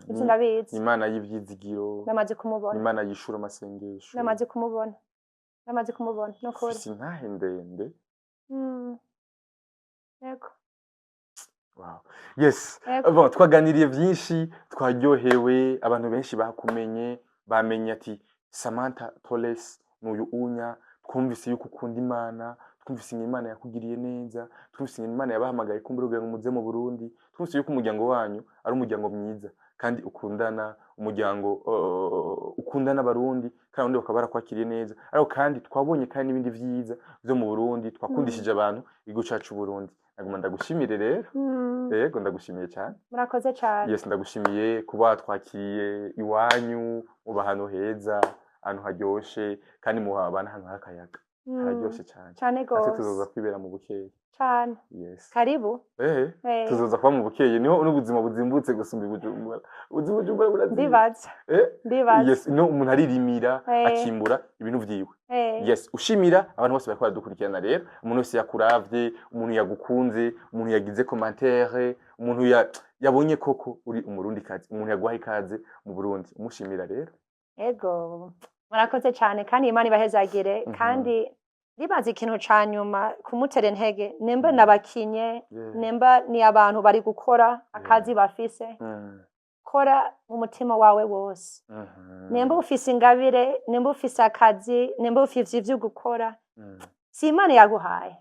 Ivyo ndabizi. Imana y'ivyizigiro. Ndamaze kumubona. Imana yishura amasengesho. Ndamaze kumubona, ndamaze kumubona nukuri. Ufise intahe ndende. Yego. Wow. Yes. Yego. Bon, twaganiriye byinshi, twaryohewe, abantu benshi bakumenye, bamenye ati Samantha Torres n'uyu unya, twumvise yuko ukunda Imana, twumvise ingene Imana yakugiriye neza, twumvise ingene Imana yabahamagaye kumbura kugira ngo muze mu Burundi, twumvise yuko umuryango wanyu ari umuryango mwiza kandi ukundana, umuryango ukundana Abarundi, kandi abandi bakaba barakwakiriye neza. Ariko kandi twabonye kandi n'ibindi vyiza vyo mu Burundi, twakundishije abantu igihugu cacu Burundi. Naguma ndagushimire rero. Yego, ndagushimiye cyane. Murakoze cyane. Yes, ndagushimiye kuba twakiriye iwanyu, muba ahantu heza, ahantu haryoshe, kandi muhaba n'ahantu hari akayaga. Hararyoshe cyane. Cyane Natwe gose. tuzoza kwibera mu Bukeye. Cyane. Yes. Karibu. Tuzoza kuba mu Bukeye, niho n'ubuzima buzimbutse gusumba i Bujumbura. Ubuzima Bujumbura burazimbutse. Ndibaza. Ndibaza. Yes, no umuntu aririmira, akimbura ibintu vyiwe. Yes, ushimira abantu bose bariko baradukurikirana rero, umuntu wese yakuravye, umuntu yagukunze, umuntu yagize commentaire, umuntu yabonye koko uri Umurundi kazi, umuntu yaguhaye ikaze mu Burundi, umushimira rero. Ego, murakoze cyane, kandi Imana ibahezagire. Kandi ndibaza ikintu ca nyuma kumutera intege, nimba nabakinye, nimba ni abantu bari gukora akazi bafise, kora mu mutima wawe wose. Nimba ufise ingabire, nimba ufise akazi, nimba ufise ivyo gukora, si Imana yaguhaye,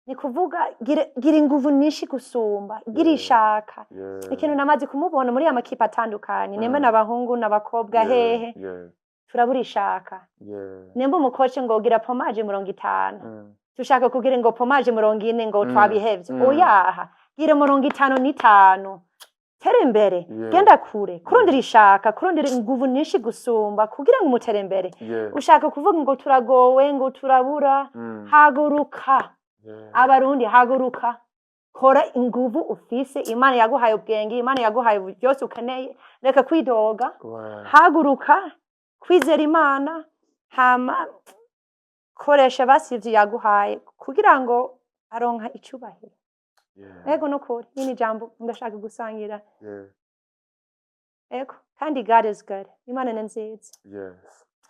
ni kuvuga gira inguvu nyinshi gusumba, gira ishaka. Ikintu namaze kumubona muri ya makipe atandukanye, nimba n'abahungu n'abakobwa, hehe, turabura ishaka. Nimba umukoci ngo gira pomaje 50, Tushaka kugira ngo pomaje 40 ngo twabihevye. Oyaha, gira 55, tera imbere. Genda kure, kurondera ishaka, kurondera inguvu nyinshi gusumba kugira ngo umutere imbere. Ushaka kuvuga ngo turagowe, ngo turabura. Haguruka. Abarundi, haguruka, kora inguvu ufise. Imana yaguhaye ubwenge, Imana yaguhaye byose ukeneye. Reka kwidoga. Haguruka, kwizera Imana, hama koresha basi ivyo yaguhaye kugira ngo aronka icubahiro. Ego, nukuri ni ijambo ndashaka gusangira. Ego, kandi God is good. Imana ni nziza.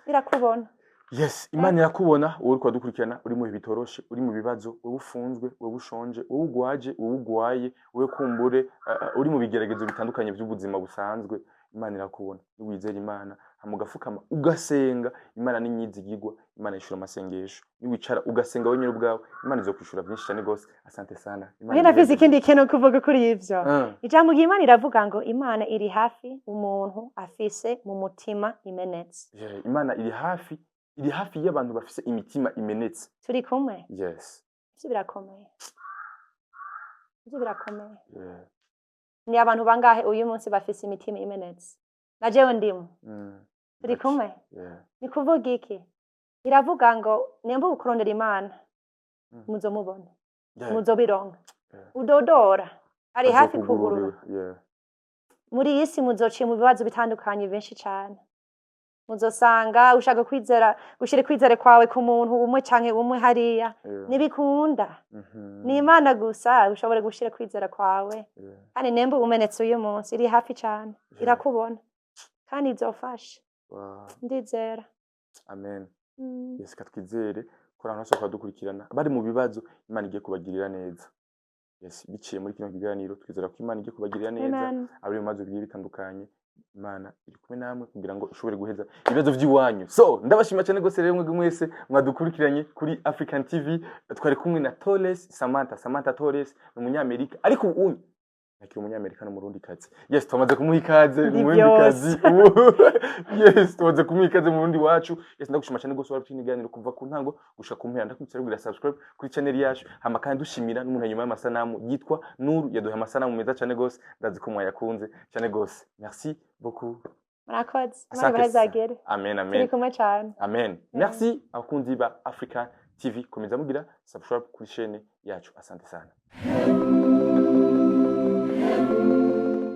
Irakubona. Yes, Imana irakubona wowe uriko uradukurikirana, uri mu bihe bitoroshe, uri mu bibazo, wowe ufunzwe, wowe ushonje, wowe ugwaje, wowe ugwaye, wowe kumbure uri mu bigeragezo bitandukanye by'ubuzima busanzwe. Imana irakubona. Niwizera Imana, hama ugafukama ugasenga, Imana ni nyizigirwa, Imana yishura amasengesho. Niwicara ugasenga wenyine ubwawe, Imana izokwishura byinshi cyane gose. Asante sana. Imana Oya, nafise iguhezagire. ikindi kintu kuvuga kuri ivyo. Ijambo ry'Imana iravuga ngo Imana iri hafi umuntu afise mu mutima imenetse. Yeah, Imana iri hafi y'abantu bafise imitima imenetse. Turi kumwe? Yes. Ivyo birakomeye, ivyo birakomeye. Ni abantu bangahe uyu munsi bafise imitima imenetse? Na jewe ndimo. Turi kumwe? Yeah. Ni kuvuga iki? Iravuga ngo nimba ukurondera Imana, muzomubona, muzobironka. Udodora, ari hafi kugurura. Azokugururira. Muri iyi si muzociye mu bibazo bitandukanye benshi cyane. Muzosanga ushaka kwizera, gushira kwizere kwawe ku muntu umwe canke umwe hariya. Ntibikunda. Ni Imana gusa ushobora gushira kwizera kwawe. Kandi nemba umenetse uyu munsi, iri hafi cyane. Irakubona kandi izofasha. Ndizera. Amen. Yes, katwizere ko abantu bose badukurikirana bari mu bibazo, Imana igiye kubagirira neza. Yes, biciye muri kino kiganiro, twizera ko Imana igiye kubagirira neza. Amen. Abari mu bibazo bigiye bitandukanye, Imana iri kumwe namwe kugira ngo ishobore guheza ibibazo by'iwanyu. So ndabashima cyane rwose rero mwebwe mwese mwadukurikiranye kuri African TV. Twari kumwe na Torres Samantha. Samantha Torres ni umunyamerika, ariko ubu akiri umunyamerika n'umurundi kazi. Yes, tumaze kumuha ikaze. Ndi Umurundi kazi. Yes, tumaze kumuha ikaze mu Burundi wacu. Yes, ndagushima cyane rwose wari ibiganiro kuva ku ntango gushika ku mpera. Ndakubitsa kugira subscribe kuri channel yacu. Hama kandi dushimira n'umuntu nyuma y'amasanamu yitwa Nuru, yaduha amasanamu meza cyane gose. Ndazi ko mwayakunze cyane gose. Merci beaucoup. Murakoze. Imana Asante. ibahezagire. Amen, amen. Turi kumwe cyane. Amen. Merci, abakunzi ba Africa TV, komeza mugira subscribe kuri chaîne yacu. Asante sana.